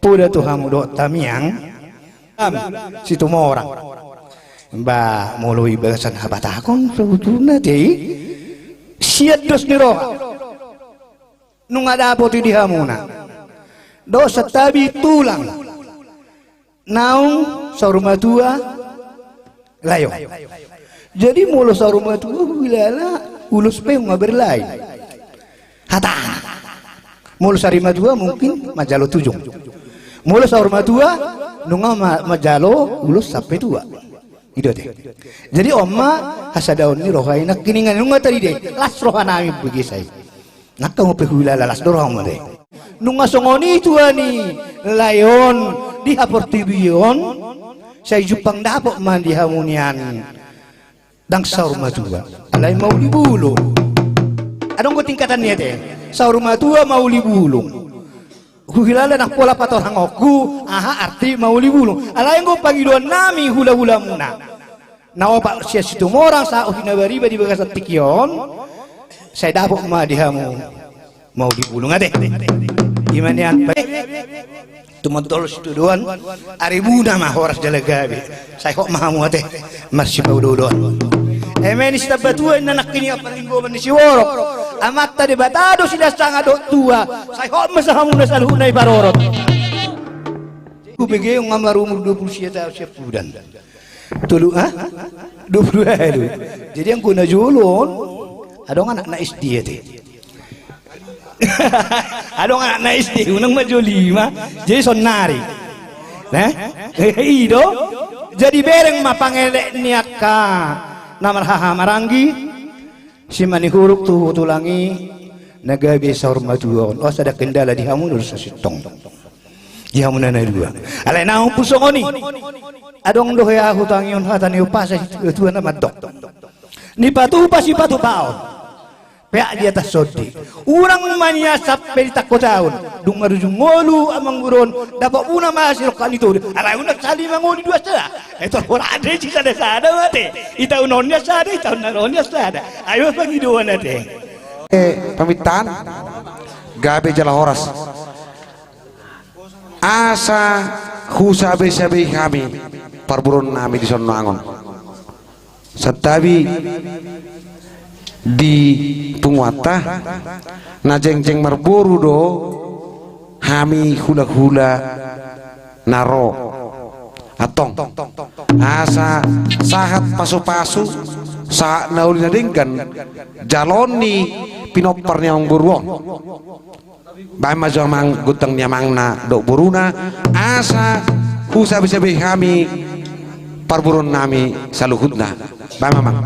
Poda tu hamu dohot tamiang. Am, Situmorang. Ba, molo i bagasan habatahon, sebetulna ate i. Sian dos ni roha. Nunga dapot i di hamuna. Dohot santabi tulang. Naung saur matua lae on. Jadi molo saur matua huhilala ulos pe nunga berlain. Hatana. Molo sari matua mungkin manjalo tujung. Molo saur matua nunga ma-, manjalo ulos sampe tua. I do ate. Jadi on ma hasadaon ni roha i nangkiningan nunga tarida i. Las roha nami bege sai. Nangkin pe huhilala las do roham ate. Nunga songon i tua ni lae on di haportibi on, sai jumpang dapot ma di hamu nian. Ndang saur matua. Alai mauli bulung. Adong do tingkatan ni ate. Saur matua mauli bulung. Huhilala ndang pola patorangku, aha arti mauli bulung. Alai anggo pangidoan nami hula-hulamuna. Na opat sian Situmorang sahat tu Hinabariba di bagasan tingki on, sai dapot ma di hamu mauli bulung ate. I ma nian pe. Tumandol situdoan, ari buna ma horas jala gabe. Sai hot ma hamu ate, marsipaudoudoan. Eme ni sitambatua inna nangkin i parlinggoman ni siborok. Amanta Debata do silas sanga dohot tua. Sai hot ma sa hamuna saluhutna i parorot. Hubege nunga marumur dua pulu sia taon sian pudan. Tolu, ah? Dua pulu walu. Jadi anggo na jolo on, adong anak na S D ate. Adong anak na S D, unang ma jolo i ma. Jadi sonari. Nah? I do. Jadi bereng ma pangelek ni angka na marhahamaranggi. Simanihuruk tu Tulang i, na gabe saur matua on. Oh, sada kendala di hamu na dua sasintong. Di hamu na na dua. Alai naung pun songon i. Adong do hea hutangihon hata ni umpasa situa-tua na mandok: Nipatupa sipatupaon, peak di atas sondi. Unang ma nian sampe ditangkotaon, dung marujung ngolu amangboru on, dapot muna ma sirongkap ni toru. Alai unang sahali mangoli dua sada. Etor holan do i sisada-sada ma ate. I taon on nian sada, i taon na ro nian sada. Ai ma pangidoan ate. Eh, pamintaan gabe jala horas. Asa husabe-sabei hami parboruon nami di son nuaeng on. Santabi di punguanta, na jengjeng marboru do hami hula-hula na ro. Antong, asa sahat pasu-pasu, sahat na uli na denggan jaloon ni pinompar ni amangboru on. Baen ma jo amang gondang ni amangna dohot boruna, asa husabe-sabei hami parboruon nami saluhutna. Baen ma amang.